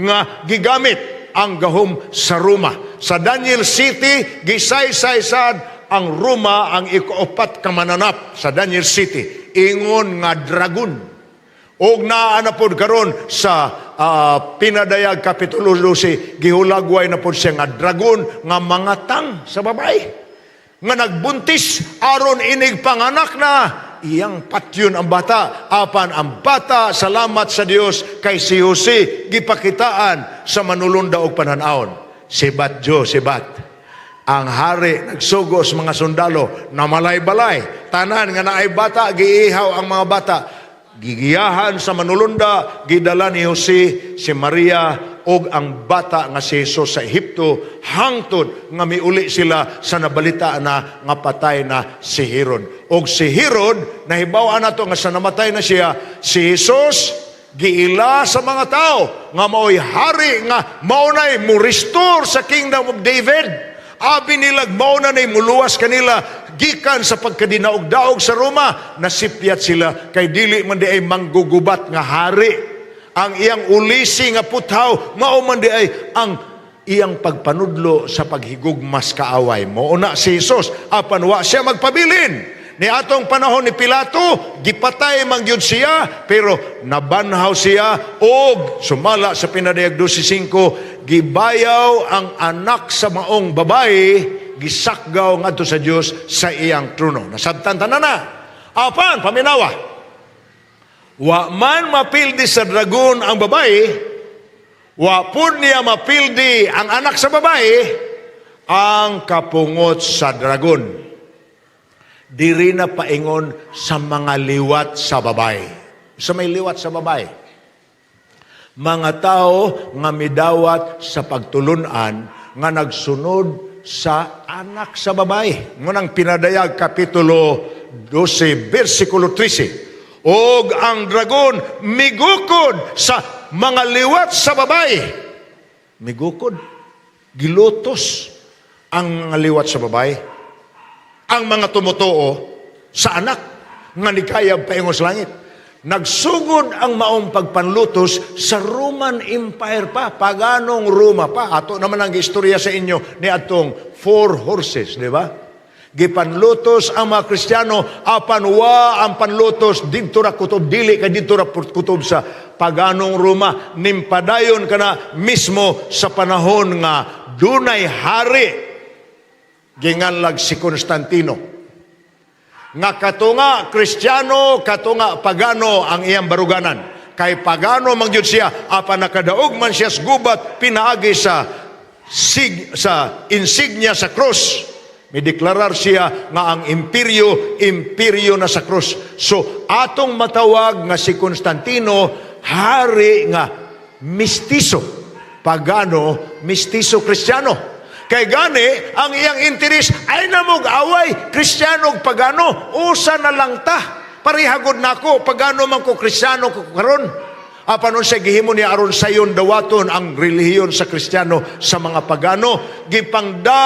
nga gigamit. ang gahom sa Roma. Sa Daniel 7, gisaysay sad ang Roma, ang ikaupat ka mananap sa Daniel 7, ingon nga dragon. Og naa na pod karon sa Pinadayag kapitulo 12, gihulagway na pod siya nga dragon nga mangatang sa babae nga nagbuntis aron inig panganak na iyang patyon ang bata. Apan ang bata, salamat sa Dios kay si Jose gipakitaan sa manulunda og panan-awon. Sibat Dios, sibat ang hari, nagsugo sa mga sundalo na malay-balay tanan nga naay bata, giihaw ang mga bata. Gigiyahan sa manulunda, gidala ni Jose si Maria og ang bata nga si Jesus sa Ehipto hangtod nga miuli sila sa nabalita na nga patay na si Herod. Og si Herod, nahibaw-an nato nga sa namatay na siya, si Jesus giila sa mga tao nga mao'y hari nga mao nay mo restore sa kingdom of David. Abi nilag mao na nay muluwas kanila gikan sa pagkadinaog-daog sa Roma. Nasipyat sila kay dili man diay manggugubat nga hari. Ang iyang ulisi nga puthaw mao man diay ang iyang pagpanudlo sa paghigugmas kaaway. Mao na si Jesus, apan wa siya magpabilin. Ni atong panahon ni Pilato, gipatay man gyud siya, pero nabanhaw siya og sumala sa Pinadayag 12:5, gibayaw ang anak sa maong babae, gisakgaw ngadto sa Dios sa iyang trono. Nasabtan tanan na. Apan paminawa. Wa man mapildi sa dragon ang babae, wa pud niya mapildi ang anak sa babae, ang kapungot sa dragon diri na paingon sa mga liwat sa babae. Sa may liwat sa babae. Mga tao nga midawat sa pagtulunan nga nagsunod sa anak sa babae. Ngunang Pinadayag kapitulo 12, versikulo 13. Og ang dragon migukod sa mga liwat sa babae. Migukod. Gilutos ang mga liwat sa babae, ang mga tumutuo sa anak nga nikayab paingon sa langit. Nagsugod ang maong pagpanlutos sa Roman Empire pa, paganong Roma pa. Ato naman ang istorya sa inyo ni atong four horses, di ba? Gipanlutos ang mga Kristiyano, apan wa ang panlutos didto ra kutob, dili kay didto ra kutob sa paganong Roma. Nimpadayon kana mismo sa panahon nga dunay hari ginganlag si Constantino nga katunga Kristiyano, katunga pagano ang iyang baruganan. Kay pagano man gyud siya, apan nakadaog man siya sa gubat pinaagi sa insignia sa cross. Mideklarar siya nga ang imperyo, imperyo na sa cross. So atong matawag nga si Constantino hari nga mistiso pagano, mistiso Kristiyano. Kay gani, ang iyang interes ay namog away, Kristiyano ug pagano, usa na lang ta. Parehagod nako, pagano man ko, Kristiyano ko karon. Apan unsa gihimo niya aron sayon dawaton ang relihiyon sa Kristiyano sa mga pagano? Gipangda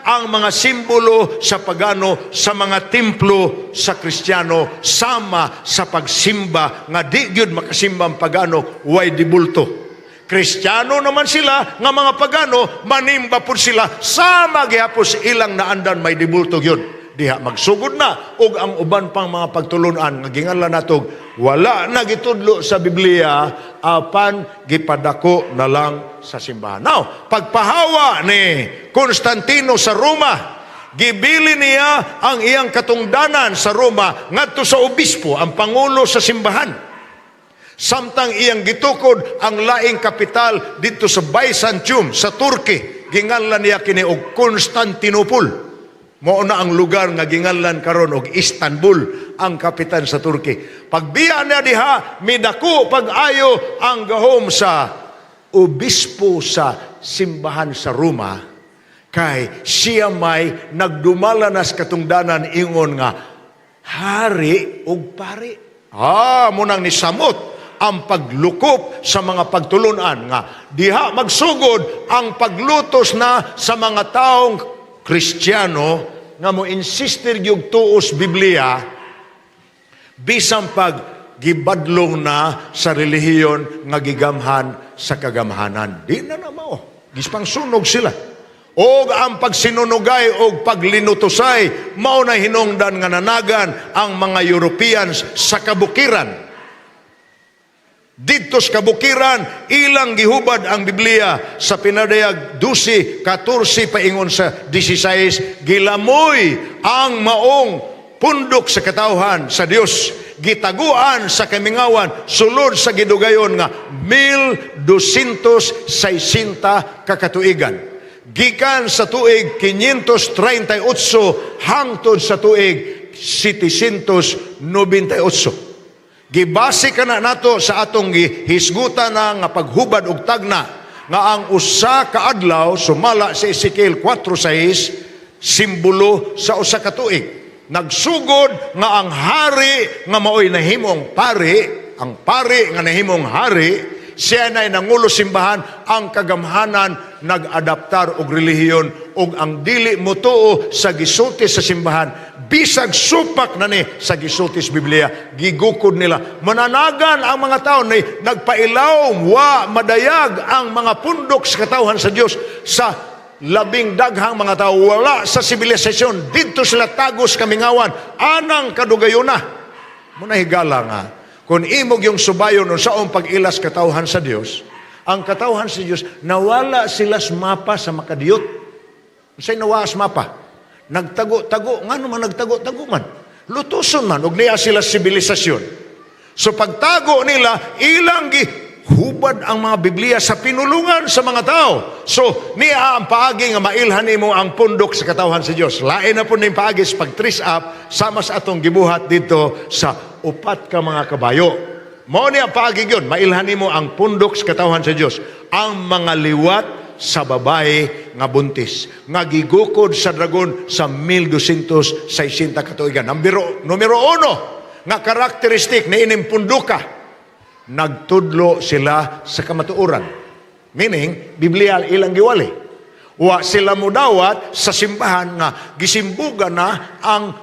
ang mga simbolo sa pagano sa mga templo sa Kristiyano sama sa pagsimba nga di gyud makasimba ang pagano, way dibulto. Kristiyano naman sila nga mga pagano, manimba pud sila sama gihapon ilang naandan, may dibulto gyud. Diha magsugod na og ang uban pang mga pagtulunan nga ginganlan natog wala na gitudlo sa Biblia apan gipadako na lang sa simbahan. Now, pagpahawa ni Constantino sa Roma, gibili niya ang iyang katungdanan sa Roma ngadto sa obispo, ang pangulo sa simbahan. Samtang iyang gitukod ang laing kapital didto sa Byzantium sa Turkey, ginganlan niya kini og Constantinople. Mao na ang lugar nga ginganlan karon og Istanbul, ang kapital sa Turkey. Pagbiya niya diha, midako pag-ayo ang gahom sa obispo sa simbahan sa Roma kay siya may nagdumala nas katungdanan ingon nga hari ug pari. Ah, munang nisamot ang paglukop sa mga pagtulunan nga diha magsugod ang paglutos na sa mga taong Kristiyano nga mo insistir gyud tuos Biblia bisan pag gibadlong na sa relihiyon nga gigamhan sa kagamhanan. Di na na mao. Gispangsunog sila. Og ang pagsinunugay og paglinutusay, mao na hinungdan nga nanagan ang mga Europeans sa kabukiran. Didto sa kabukiran, ilang gihubad ang Biblia sa Pinadayag 12, 14 paingon sa 16, gilamoy ang maong pundok sa katawhan sa Dios, gitaguan sa kamingawan sulod sa gidugayon nga 1260 kakatuigan. Gikan sa tuig 538 hangtod sa tuig 798. Gibase kana nato sa atong gihisgutan na nga paghubad og tagna nga ang usa ka adlaw sumala sa Ezekiel 4:6 simbolo sa usa ka tuig. Nagsugod nga ang hari nga maoy nahimong pari, ang pari nga nahimong hari, siya na'y nangulo simbahan, ang kagamhanan nag-adaptar og relihiyon ug ang dili motuo sa gisulti sa simbahan, bisag supak na ni sa gisulti sa Biblia, gigukod nila. Mananagan ang mga tao ni nagpailaw, wa madayag ang mga pundok sa katawhan sa Dios sa labing daghang mga tao, wala sa sibilisasyon didto sila tagos kamingawan anang kadugayona. Muna higala nga kung imong yung subayon unsaon pag-ilas katawhan sa Dios, ang katawhan sa Dios nawala sila sa mapa sa makadiyot. Unsay nawala sa mapa? Nagtago-tago. Ngano man nagtago-tago man? Lutuson man og niya sila sibilisasyon. So pagtago nila, ilang gihubad ang mga Biblia sa pinulungan sa mga tao. So niya ang paagi nga mailhan nimo ang pundok sa katawhan sa Dios. Lain na po ning paagi sa pag-trace up sama sa atong gibuhat dito sa upat ka mga kabayo. Mao ni ang paagi gyud, mailhan nimo ang pundok sa katawhan sa Dios. Ang mga liwat sa babae nga buntis nga gigukod sa dragon sa 1260 katuigan. Numero 1 nga karakteristik ni ining punduka, nagtudlo sila sa kamatuoran. Meaning, Biblia ilang giwali. Wa sila mudawat sa simbahan nga gisimbugan na ang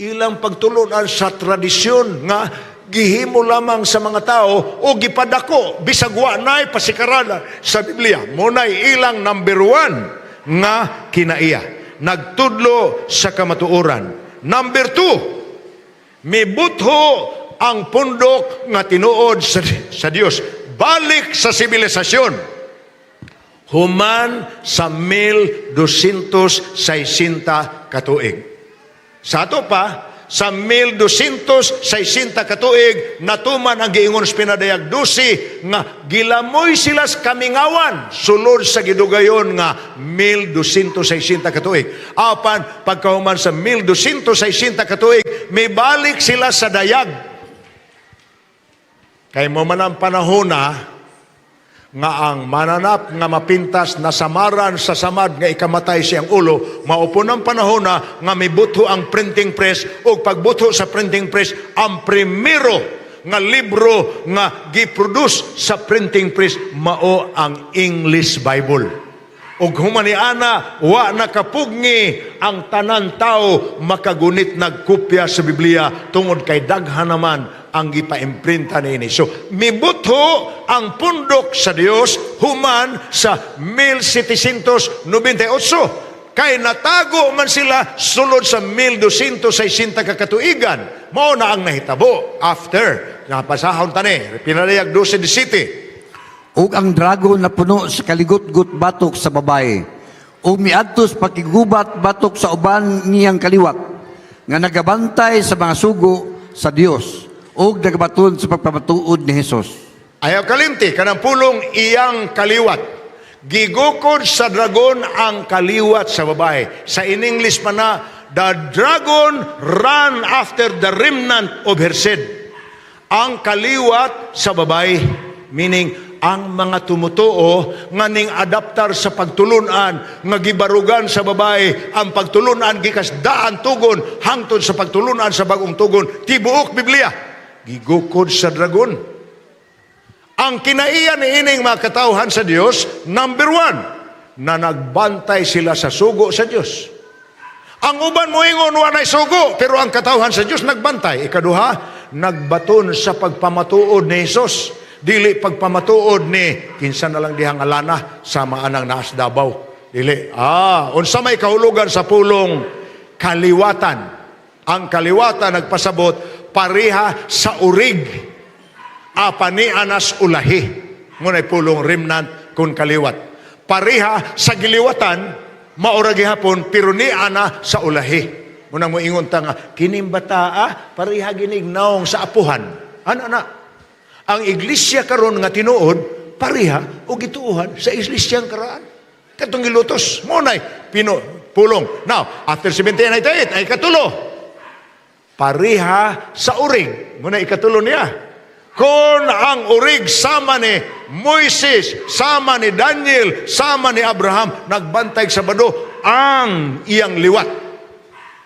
ilang pagtulunan sa tradisyon nga gihimo lamang sa mga tao o gipadako bisag wa nay pasikarana sa Biblia. Munay ilang number 1 nga kinaiya. Nagtudlo sa kamatuoran. Number 2, mibutho ang pundok nga tinuod sa Dios. Balik sa sibilisasyon. Human sa 1260 katuig. Sa ato pa, sa 1260 katuig, natuman ang giingon sa Pinadayag 12 nga gilamoy sila sa kamingawan sulod sa gidugayon nga 1260 katuig. Apan pagkahuman sa 1260 katuig, mibalik sila sa dayag. Kay mo man ang panahon na nga ang mananap nga mapintas na samaran sa samad nga ikamatay siyang ulo, maupo ng panahon na nga mibutho ang printing press, ug pagbutho sa printing press, ang primero nga libro nga giproduce sa printing press mao ang English Bible. Ug human ni ana, wa nakapugngi ang tanan tao makagunit nagkopya sa Biblia tungod kay daghan naman ang gipa-imprinta niini. So, mibutho ang pundok sa Dios human sa 1798. Kay natago man sila sulod sa 1260 ka katuigan. Mao na ang nahitabo after. Napasahon tani, Pinadayag 12:17. Ug ang dragon napuno sa kaligutgot batok sa babae. Ug miadto sa pakigubat batok sa uban niyang kaliwat nga nagabantay sa mga sugo sa Dios ug nagabaton sa pagpamatuod ni Hesus. Ayaw kalimti, kanang pulong "iyang kaliwat". Gigukod sa dragon ang kaliwat sa babae. Sa in English pa na, "The dragon ran after the remnant of her seed." Ang kaliwat sa babae, meaning ang mga tumutuo nga ning adaptar sa pagtulunan nga gibarugan sa babae ang pagtulunan gikas daan tugon hangtod sa pagtulunan sa bagong tugon, tibuok Biblia gigukod sa dragon. Ang kinaiya ni ining mga katawhan sa Dios, number 1, na nagbantay sila sa sugo sa Dios. Ang uban moingon wa sugo, pero ang katawhan sa Dios nagbantay. Ikaduha, nagbaton sa pagpamatuod ni Hesus. Dili pagpamatuod ni kinsa na lang dihang alana sama anang naas Davao. Dili. Unsa may kahulugan sa pulong kaliwatan? Ang kaliwatan nagpasabot pareha sa urig apan ni anas ulahi. Ngunay pulong remnant kun kaliwat. Pareha sa giliwatan, maura gihapon, pero ni ana sa ulahi. Muna mo ingon ta nga, kining bataa, pareha ginig naong sa apuhan. Ano na? Ang iglesia karon nga tinuod, pareha og gituohan sa iglesia karaan. Katong gilutos, mo nay pino pulong. Now, after 1798 ay katulo. Pareha sa urig. Muna ikatulo niya. Kung ang urig sama ni Moises, sama ni Daniel, sama ni Abraham, nagbantay sa Sabado, ang iyang liwat.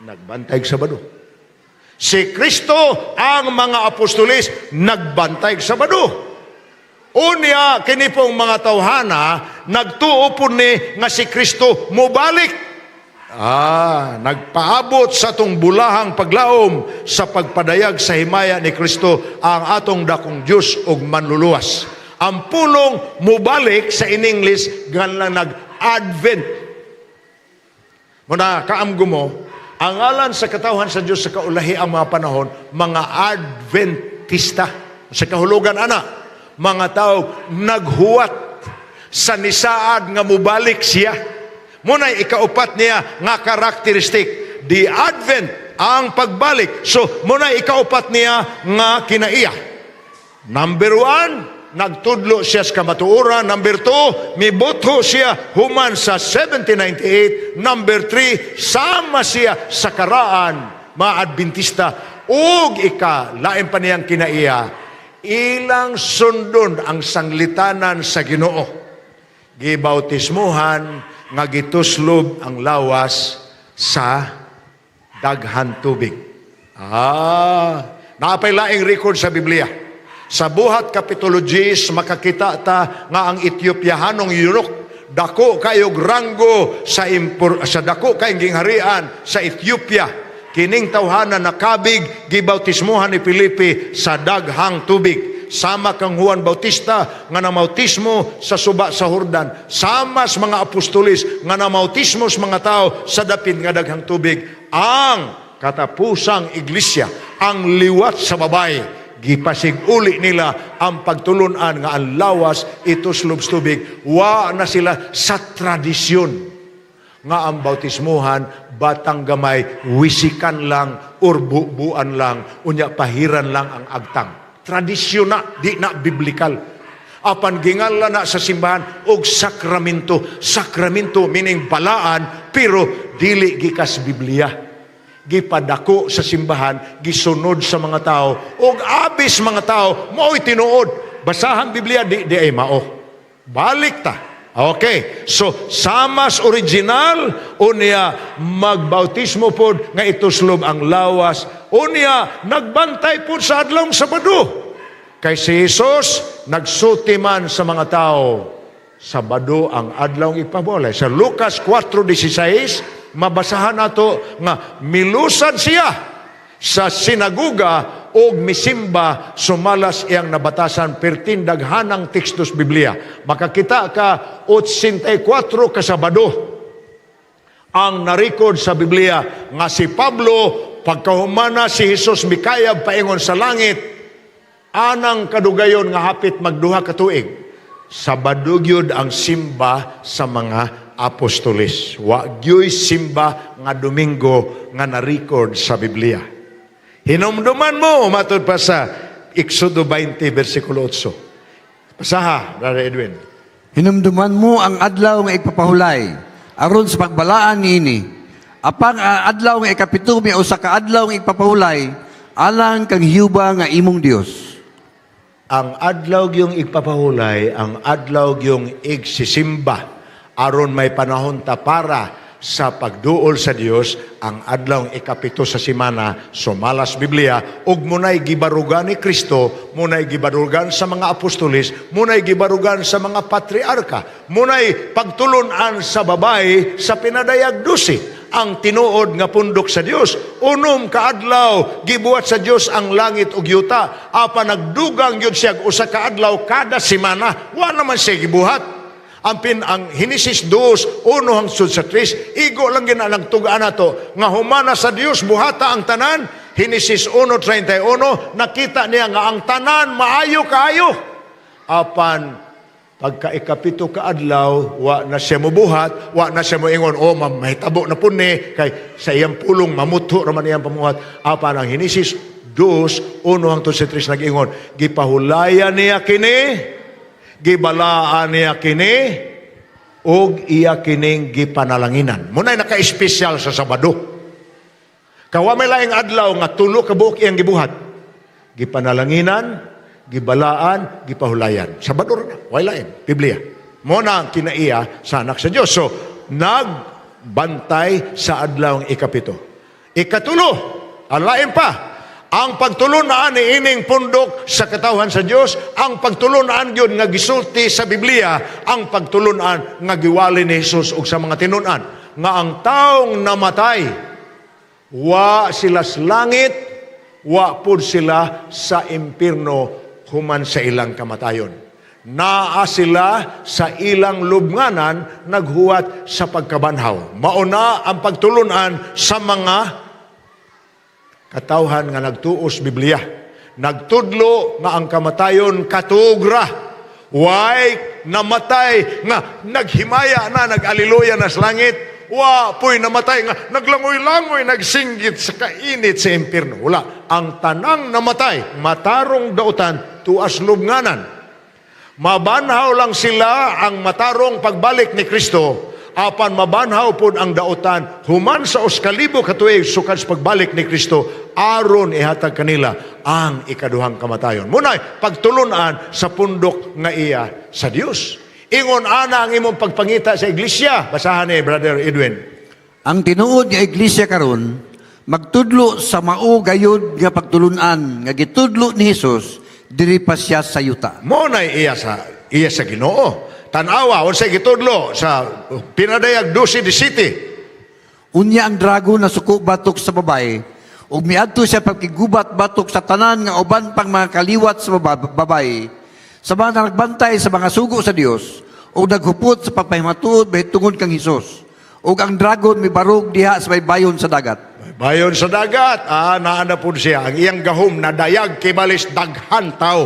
Nagbantay sa Sabado. Si Kristo, ang mga apostolis, nagbantay sa Sabado. Unya, kini pong mga tawhana, nagtuo po ni nga si Kristo mubalik. Nagpaabot sa atong bulahang paglaom sa pagpadayag sa himaya ni Kristo ang atong dakong Dios ug manluluwas. Ang pulong mubalik sa in English gan lang nag-advent. Muna kaamgo mo, ang ngalan sa katawhan sa Dios sa kaulahi ang mga panahon, mga Adventista. Sa kahulugan ana, mga tao naghuwat sa nisaad nga mubalik siya. Muna ikaupat niya nga karakteristik, the advent, ang pagbalik. So, muna ikaupat niya nga kinaiya. Number one, nagtudlo siya sa kamatuoran. Number two, mibutho siya human sa 1798. Number three, sama siya sa karaan, mga Adventista. Ug ika, lain pa niyang kinaiya, ilang sundon ang sanglitanan sa Ginoo. Gibautismuhan nga gituslob ang lawas sa daghan tubig. Naapay laing record sa Biblia. Sa Buhat Kapitulo 10, makakita ta nga ang Ethiopiahanong eunuch, dako kayog ranggo sa dako kayong gingharian sa Ethiopia. Kining tawhana nakabig, gibautismuhan ni Felipe sa daghang tubig. Sama kang Juan Bautista nga namautismo sa suba sa Jordan, sama sa mga apostolis nga namautismo sa mga tao sa dapit nga daghang tubig. Ang katapusang iglesia, ang liwat sa babae, gipasig-uli nila ang pagtulunan nga ang lawas ituslob sa tubig. Wa na sila sa tradisyon nga ang bautismuhan batang gamay, wisikan lang or bubuan lang, unya pahiran lang ang agtang. Tradisyon na, di na biblical. Apan gingala na sa simbahan og sakramento. Sakramento meaning balaan, pero dili gikas Biblia. Gipadako sa simbahan, gisunod sa mga tao, og abis mga tao, mao'y tinuod. Basahan Biblia, di ay mao. Balik ta. Okay. So, samas original, unya magbautismo pod nga ituslob ang lawas. Unya, nagbantay pod sa adlong Sabado. Kay si Jesus, nagsulti man sa mga tao, Sabado ang adlawng ipabolay. Sa Lucas 4:16, mabasahan nato nga milusad siya sa sinaguga og misimba sumalas iyang nabatasan perting daghanang tekstos Biblia. Makakita ka 84 ka Sabado ang narecord sa Biblia nga si Pablo, pagkahumana si Jesus mikayab paingon sa langit, anang kadugayon nga hapit magduha ka tuig, Sabado gyud ang simba sa mga apostoles. Wa gyoy simba nga Domingo nga na-record sa Biblia. Hinumduman mo, matud pa sa Exodo 20, versikulo 8. Basaha, Brother Edwin. Hinumduman mo ang adlaw nga igpapahulay aron sa pagbalaan niini. Apang ang adlaw nga ikapito may usa ka adlaw nga igpapahulay alang kang Jehova nga imong Dios. Ang adlaw yung igpapahulay, ang adlaw yung igsisimba, aron may panahon ta para sa pagduol sa Dios, ang adlaw ikapito sa simana, sumalas Biblia, ug munay gibarugan ni Kristo, munay gibarugan sa mga apostolis, munay gibarugan sa mga patriarka, munay pagtulunan sa babae sa pinadayag 12. ang tinuod nga pundok sa Dios. 6 ka adlaw gibuhat sa Dios ang langit ug yuta. Apan nagdugang gyud siya og 1 ka adlaw kada semana. Wa naman siya gibuhat. Ang Henesis 2, 1 hangtod sa 3, igo lang gina nagtugaan nato nga humana sa Dios buhata ang tanan. Henesis 1:31, nakita niya nga ang tanan maayo kaayo. Apan pagka 7 ka adlaw, wa na siya mubuhat, wa na siya moingon, "Oh, mahitabo na pud ni," kay sa iyang pulong mamutho raman iyang pamuhat. Apan ang Henesis 2, 1 hangtod sa 3 nag-ingon, gipahulayan niya kini, gibalaan niya kini, ug iya kining gipanalanginan. Muna'y naka-espesyal sa Sabado. Kawa may laing adlaw nga 3 ka buok iyang gibuhat. Gipanalanginan, gibalaan, gipahulayan. Sabado ra na, way lain. Biblia. Mo na ang kinaiya sa anak sa Dios. So, nagbantay sa adlaw ang 7. 3, ang lain pa, ang pagtulunan ni ining pundok sa katawhan sa Dios, ang pagtulunan gyud nga gisulti sa Biblia, ang pagtulunan nga giwali ni Jesus og sa mga tinun-an, nga ang taong namatay, wa sila sa langit, wa pud sila sa impierno human sa ilang kamatayon. Naa sila sa ilang lubnganan naghuwat sa pagkabanhaw. Mauna ang pagtulunan sa mga katawhan nga nagtuos Biblia. Nagtudlo nga ang kamatayon katugra. Way namatay nga naghimaya na, nag-aliluya na sa langit. Wa po'y namatay nga naglangoy-langoy, nagsinggit sa kainit sa impierno. Wala. Ang tanang namatay, matarong, dautan, tuas lubnganan. Mabanhaw lang sila ang matarong pagbalik ni Kristo, apan mabanhaw pod ang dautan human sa 1,000 ka tuig sukad sa pagbalik ni Kristo aron ihatag kanila ang ikaduhang kamatayon. Munay pagtulunan sa pundok nga iya sa Dios. Ingon ana ang imong pagpangita sa iglesia. Basahan ni Brother Edwin. Ang tinuod nga iglesia karon magtudlo sa mao gayud nga pagtulunan nga gitudlo ni Hesus diri pa siya sa yuta. Mo nay iya sa Ginoo. Tan-awa unsay gitudlo sa Pinadayag 12:17. Unya ang dragon nasuko batok sa babae ug miadto siya pagkigubat batok sa tanan nga uban pang mga kaliwat sa babae, sa mga nagbantay sa mga sugo sa Dios ug naghupot sa pagpahimatuod mahitungod kang Hesus. Ug ang dragon mibarog diha sa baybayon sa dagat. Bayon sa dagat, naa na pud siya. Ang iyang gahom nadayag kibalis daghan tao.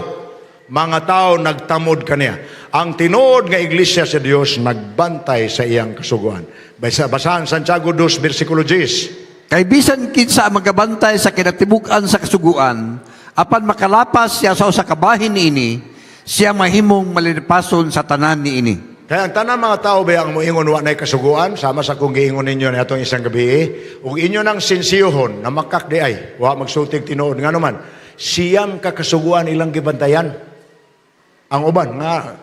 Mga tao nagtamod kaniya. Ang tinuod nga iglesia sa Dios nagbantay sa iyang kasuguan. Basa, basahan Santiago 2 versikulo 10. Kay bisan kinsa ang magabantay sa kinatibuk-an sa kasuguan, apan makalapas siya sa usa ka bahin niini, siya mahimong malinipason sa tanan niini. Kaya ang tanan mga tao ba ang moingon wa nay kasuguan, sama sa kung giingon ninyo ni atong isang gabi, ug inyo nang sinsiyuhon na makak di ay, wa magsultig tinuod, nga naman, 9 ka kasuguan ilang gibantayan. Ang uban nga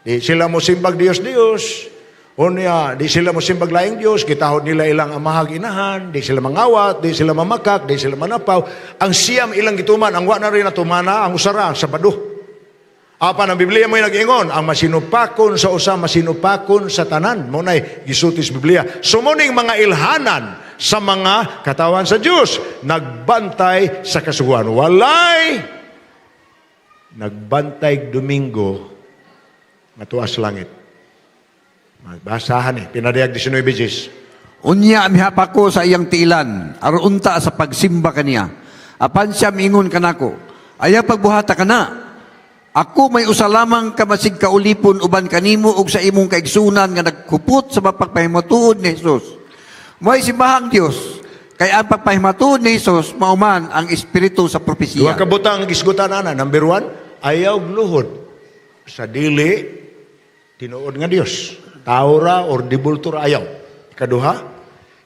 di sila mo simbag Dios Dios, unya di sila mo simbag laing Dios, gitahod nila ilang amahag inahan, di sila mangawat, di sila mamakak, di sila manapaw. Ang 9 ilang gituman, ang wa na rin natumana, ang usara, ang Sabado. Apan ang Biblia mo'y nag-ingon, ang masinupakon sa usa, masinupakon sa tanan. Mo na'y gisulti sa Biblia. Sumuning mga ilhanan sa mga katawan sa Dios, nagbantay sa kasuguan. Walay nagbantay Domingo nga tuas langit. Basahan eh, Pinadayag 19:10. Unya mihapa ko sa iyang tiilan, aron unta sa pagsimba kaniya. Apan siya miingon kanako, "Ayaw pagbuhata kana. Ako may usa lamang ka masig kaulipon uban kanimo ug sa imong kaigsunan nga nagkupot sa pagpahimatuod ni Jesus. Mo'y simbahang Dios, kay ang pagpahimatuod ni Jesus mao man ang espiritu sa Duha propesiya." ka butang ang gisgutan ana. Number 1, ayaw gluhod sa dili tinuod nga Dios. Tao ra or dibulto ra, ayaw. Ikaduha,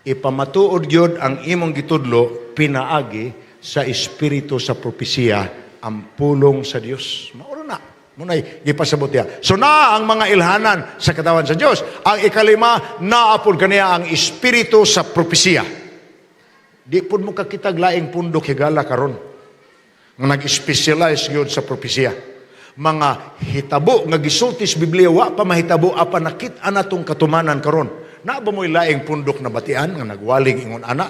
ipamatuod gyud ang imong gitudlo pinaagi sa espiritu sa propesiya, ang pulong sa Dios. Mao na. Munay gipasabot niya. So na ang mga ilhanan sa katawan sa Dios. Ang ikalima, naapod kaniya ang espiritu sa propesiya. Di pud mo kakitag laing pundok higala karon nga nag-specialize gyud sa propesiya. Mga hitabo nga gisulti sa Biblia wa pa mahitabo apan nakit-an natong katumanan karon. Naa ba mo'y laing pundok na batian nga nagwaling ingon ana?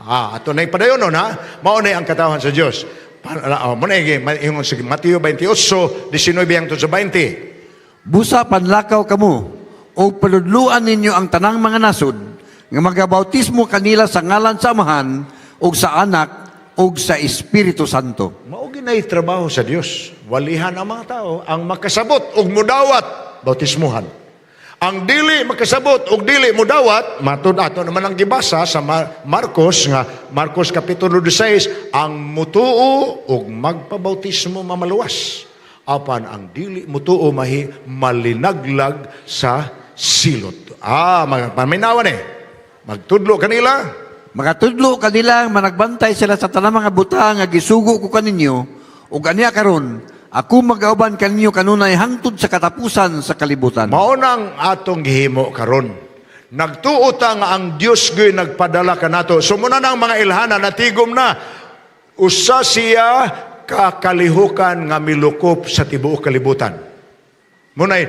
Ah, ato na padayon nun, ha? Mao na ang katawhan sa Dios. Oh, mo na ingon sa Mateo 28, 19 hangtod sa 20. Busa panlakaw kamo ug panudluan ninyo ang tanang mga nasod nga magabautismo kanila sa ngalan sa Amahan ug sa Anak ug sa Espiritu Santo. Mao ginay trabaho sa Dios. Walihan ang mga tao ang makasabot ug mudawat, bautismuhan. Ang dili makasabot ug dili mudawat, matud ato naman ang gibasa sa Marcos nga Marcos kapitulo 16, ang mutuo ug magpabautismo mamaluwas. Apan ang dili mutuo mahi malinaglag sa silot. Ah, paminawan eh. Magtudlo kanila. Makatudlo kanila, managbantay sila sa tanang mga butang nga gisugo ko kaninyo, ug ania karon ako magauban kaninyo kanunay hangtod sa katapusan sa kalibutan. Mao nang atong gihimo karon. Nagtuo ta nga ang Dios gyud nagpadala kanato. So muna nang mga ilhanan natigom na usa siya ka kalihukan nga milukop sa tibuok kalibutan. Munay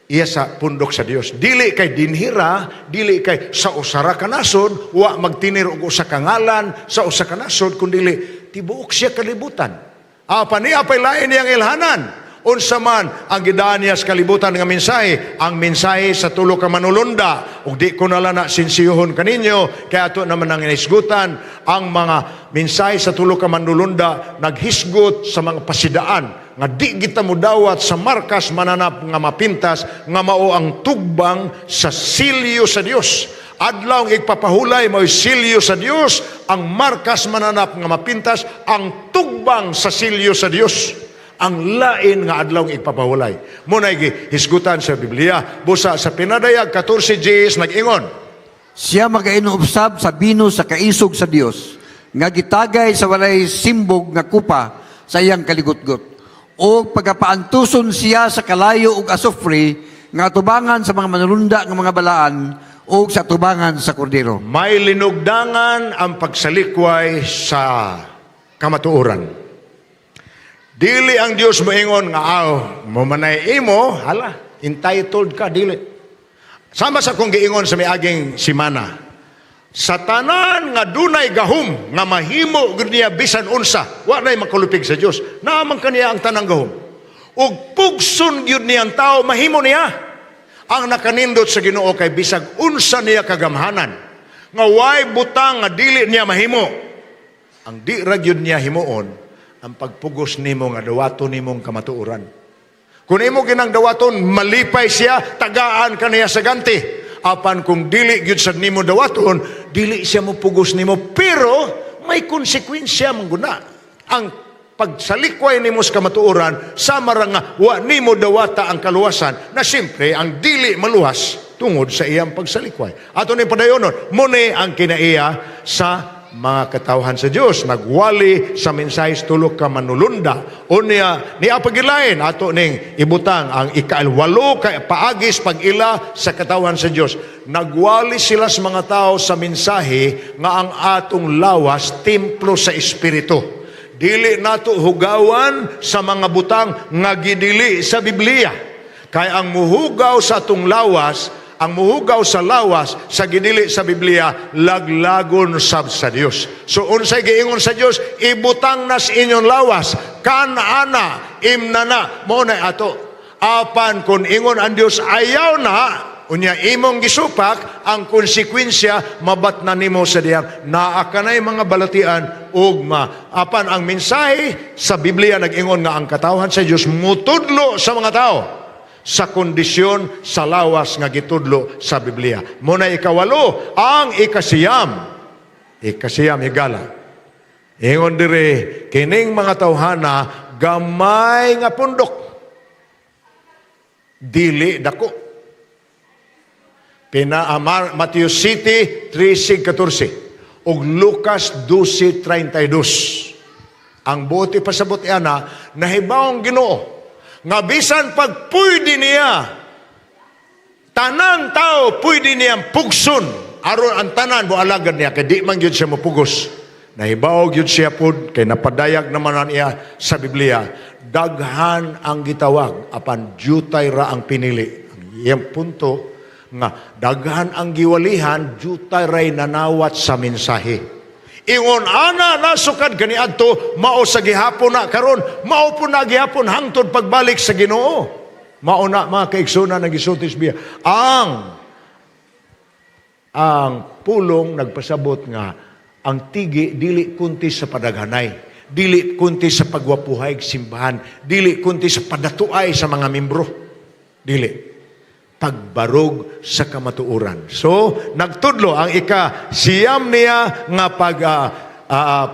iya sa pundok sa Dios. Dili kay dinhira, dili kay sa usara ka nasod, wa magtinir og usa ka ngalan sa usa ka nasod, kundili tibuok siya kalibutan. Apan niya pay lain niyang ilhanan. Unsa man ang gidaan niya sa kalibutan nga mensahe, ang mensahe sa tulo ka manulunda, ug di ko na lang na sinsiyuhon kaninyo, kaya ato naman ang inisgutan, ang mga mensahe sa tulo ka manulunda, naghisgot sa mga pasidaan, nga di kita mudawat sa markas mananap nga mapintas, nga mao ang tugbang sa silyo sa Dios. Adlaw ang igpapahulay mao'y silyo sa Dios, ang markas mananap nga mapintas, ang tugbang sa silyo sa Dios. Ang lain nga adlaw ang igpapahulay. Muna'y hisgutan sa Biblia. Busa sa Pinadayag 14:10 nag-ingon. Siya magainom usab sa bino sa kaisog sa Dios nga gitagay sa walay simbog nga kupa sa iyang kaligutgot. O pagkapaantuson siya sa kalayo ug asufre nga tubangan sa mga manulunda nga mga balaan ug sa tubangan sa kordero. May linugdangan ang pagsalikway sa kamatuoran. Dili ang Dios moingon nga aw, mo manay imo, hala, entitled ka, dili. Sama sa kong giingon sa miaging simana. Sa tanan nga dunay gahom nga mahimo gud niya bisan unsa, wa nay makulupig sa Dios. Naa man kaniya ang tanang gahom. Ug pugson gyud niya ang tao, mahimo niya. Ang nakanindot sa Ginoo kay bisag unsa niya kagamhanan nga way butang nga dili niya mahimo. Ang di ra gyud niya himuon ang pagpugos nimo nga dawaton nimong kamatuoran. Kung imo ginang dawaton, malipay siya, tagaan ka niya sa ganti. Apan kung dili gyud sad nimo dawaton, dili siya mo pugos nimo, pero may konsekwensya man guna. Ang pagsalikway nimo sa kamatuoran, sama ra nga wa nimo dawata ang kaluwasan, na siyempre ang dili maluwas tungod sa iyang pagsalikway. Ato ni padayonon, muni ang kinaiya sa mga katawhan sa Dios, nagwali sa mensahe sa tulo ka manulunda. Unya ni apagilain ato ning ibutang ang 8 ka paagis pag-ila sa katawhan sa Dios. Nagwali sila sa mga tao sa mensahe nga ang atong lawas templo sa espiritu. Dili nato hugawan sa mga butang nga gidili sa Biblia. Kay ang muhugaw sa atong lawas, ang muhugaw sa lawas sa gidili sa Biblia, laglagon sab sa Dios. So unsay giingon sa Dios, ibutang nas inyong lawas, kan ana imna na mo na ato. Apan kung ingon ang Dios ayaw na, unya imong gisupak, ang konsekwensya mabatna nimo sa diyang naa kanay mga balatian ugma. Apan ang mensahe sa Biblia nag-ingon nga ang katawhan sa Dios mutudlo sa mga tao sa kondisyon sa lawas nga gitudlo sa Biblia. Muna 8, ang 9. 9, higala. Ingon dire, kining mga tawhana gamay nga pundok. Dili dako. Pina Amar, Matthew City 13:14 ug Lucas 12:32. Ang buot ipasabot ana, nahibawong Ginoo nga bisan pag pwede niya tanan tao pwede niyang pugson aron ang tanan mo alagad niya, kay di man gyud siya mopugos. Nahibaw gyud siya pud kay napadayag naman niya sa Biblia, daghan ang gitawag apan jutay ra ang pinili. Ang iyang punto, Nga daghan ang giwalihan, juta ray nanawat sa mensahe. Ingon ana nasukad kaniadto, mao sa gihapon na karon, mao po na gihapon hangtod pagbalik sa Ginoo. Mao na, mga kaigsuonan, ang gisulti sa Biblia. Ang pulong nagpasabot nga ang tigi dili kunti sa padaghanay, dili kunti sa pagwapuhay simbahan, dili kunti sa padatuay sa mga membro. Dili pagbarog sa kamatuoran. So, nagtudlo ang ika-9 niya nga pag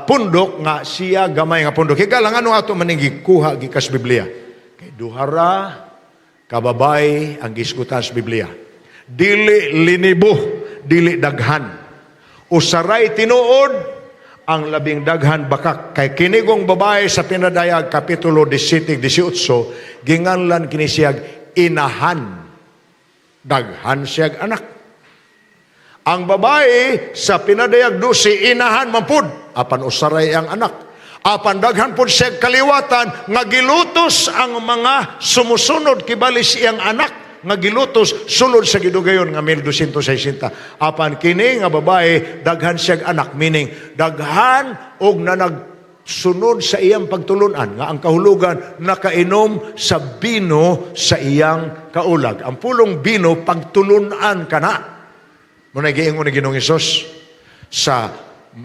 pundok nga siya gamay nga pundok. Higala, ano ato maning gikuha gikas Biblia? Kay duhara kababay ang gisgutan sa Biblia. Dili linibo, dili daghan. Usaray tinuod, ang labing daghan bakak. Kay kinigong babae sa Pinadayag Kapitulo 17, 18, ginganlan kini siyag inahan. Daghan siyag anak. Ang babae sa Pinadayag 12, inahan man pud, apan usaray ang anak. Apan daghan pud siya kaliwatan nga gilutos ang mga sumusunod kibali siyang anak nga gilutos sulod sa gidugayon nga 1260. Apan kini nga babae, daghan siyag anak, meaning daghan og nanagsunod sa iyang pagtulunan nga ang kahulugan nakainom sa bino sa iyang kaulag. Ang pulong bino, pagtulunan kana. Muna giingon ni Ginoong Hesus sa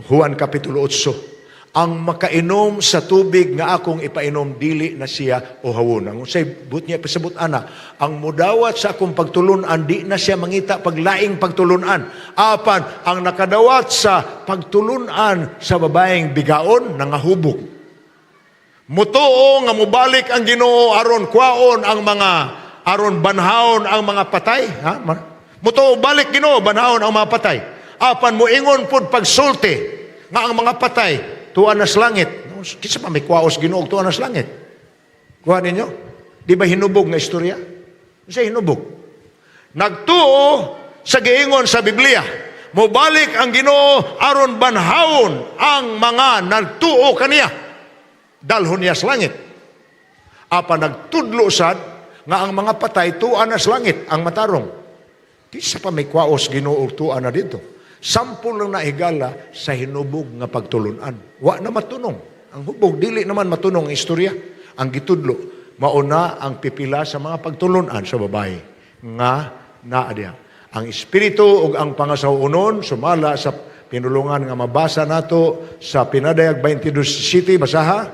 Juan Kapitulo 8, ang makainom sa tubig nga akong ipainom, dili na siya uhawon. Ang unsay but niya pasabot ana, ang mudawat sa akong pagtulunan, di na siya mangita paglaing pagtulunan. Apan ang nakadawat sa pagtulunan sa babaeng bigaon, nangahubog. Mutuo nga mubalik ang Ginoo aron kwaon ang mga, aron banhaon ang mga patay, ha? Mutuo balik Ginoo, banhaon ang mga patay. Apan moingon pud pagsulti nga ang mga patay tuwa na sa langit. No, kinsa pa may kwaos Ginoo tuwa na sa langit? Kuha ninyo? Di ba hinubog nga istorya? Unsa hinubog? Nagtuo sa giingon sa Biblia. Mobalik ang Ginoo aron banhawon ang mga nagtuo kaniya. Dalhon niya sa langit. Apan nagtudlo sad nga ang mga patay tuwa na sa langit, ang matarong. Kinsa pa may kwaos Ginoo tuwa na dito? Sampol lang na, higala, sa hinubog nga pagtulunan. Wa na matunong. Ang hubog, dili naman matunong ang istorya. Ang gitudlo, mauna ang pipila sa mga pagtulunan sa babae nga naa diha. Ang espiritu ug ang pangasawunon, sumala sa pinulungan nga mabasa nato sa Pinadayag 22 City, basaha.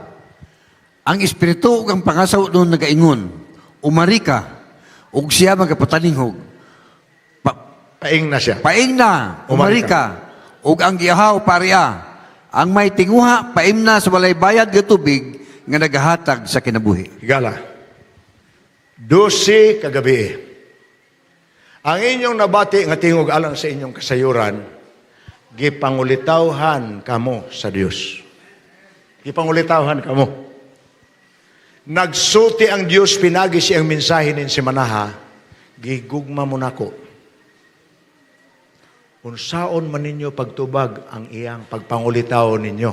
Ang espiritu ug ang pangasaw-onon nagaingon, "Umari ka," ug siya magapatalinghog. Paing na siya. Paing na, Umari umari ka. Ug ang giahaw, paria. Ang may tinguha, paimna sa walay bayad nga tubig nga nagahatag sa kinabuhi. Higala. 12 kagabi. Ang inyong nabati nga tingog alang sa inyong kasayuran, gipangulitawhan kamo sa Dios. Gipangulitawhan kamo. Nagsulti ang Dios pinagi siyang mensahe nin semanaha, gigugma mo nako. Unsaon man ninyo pagtubag ang iyang pagpangulitaw ninyo?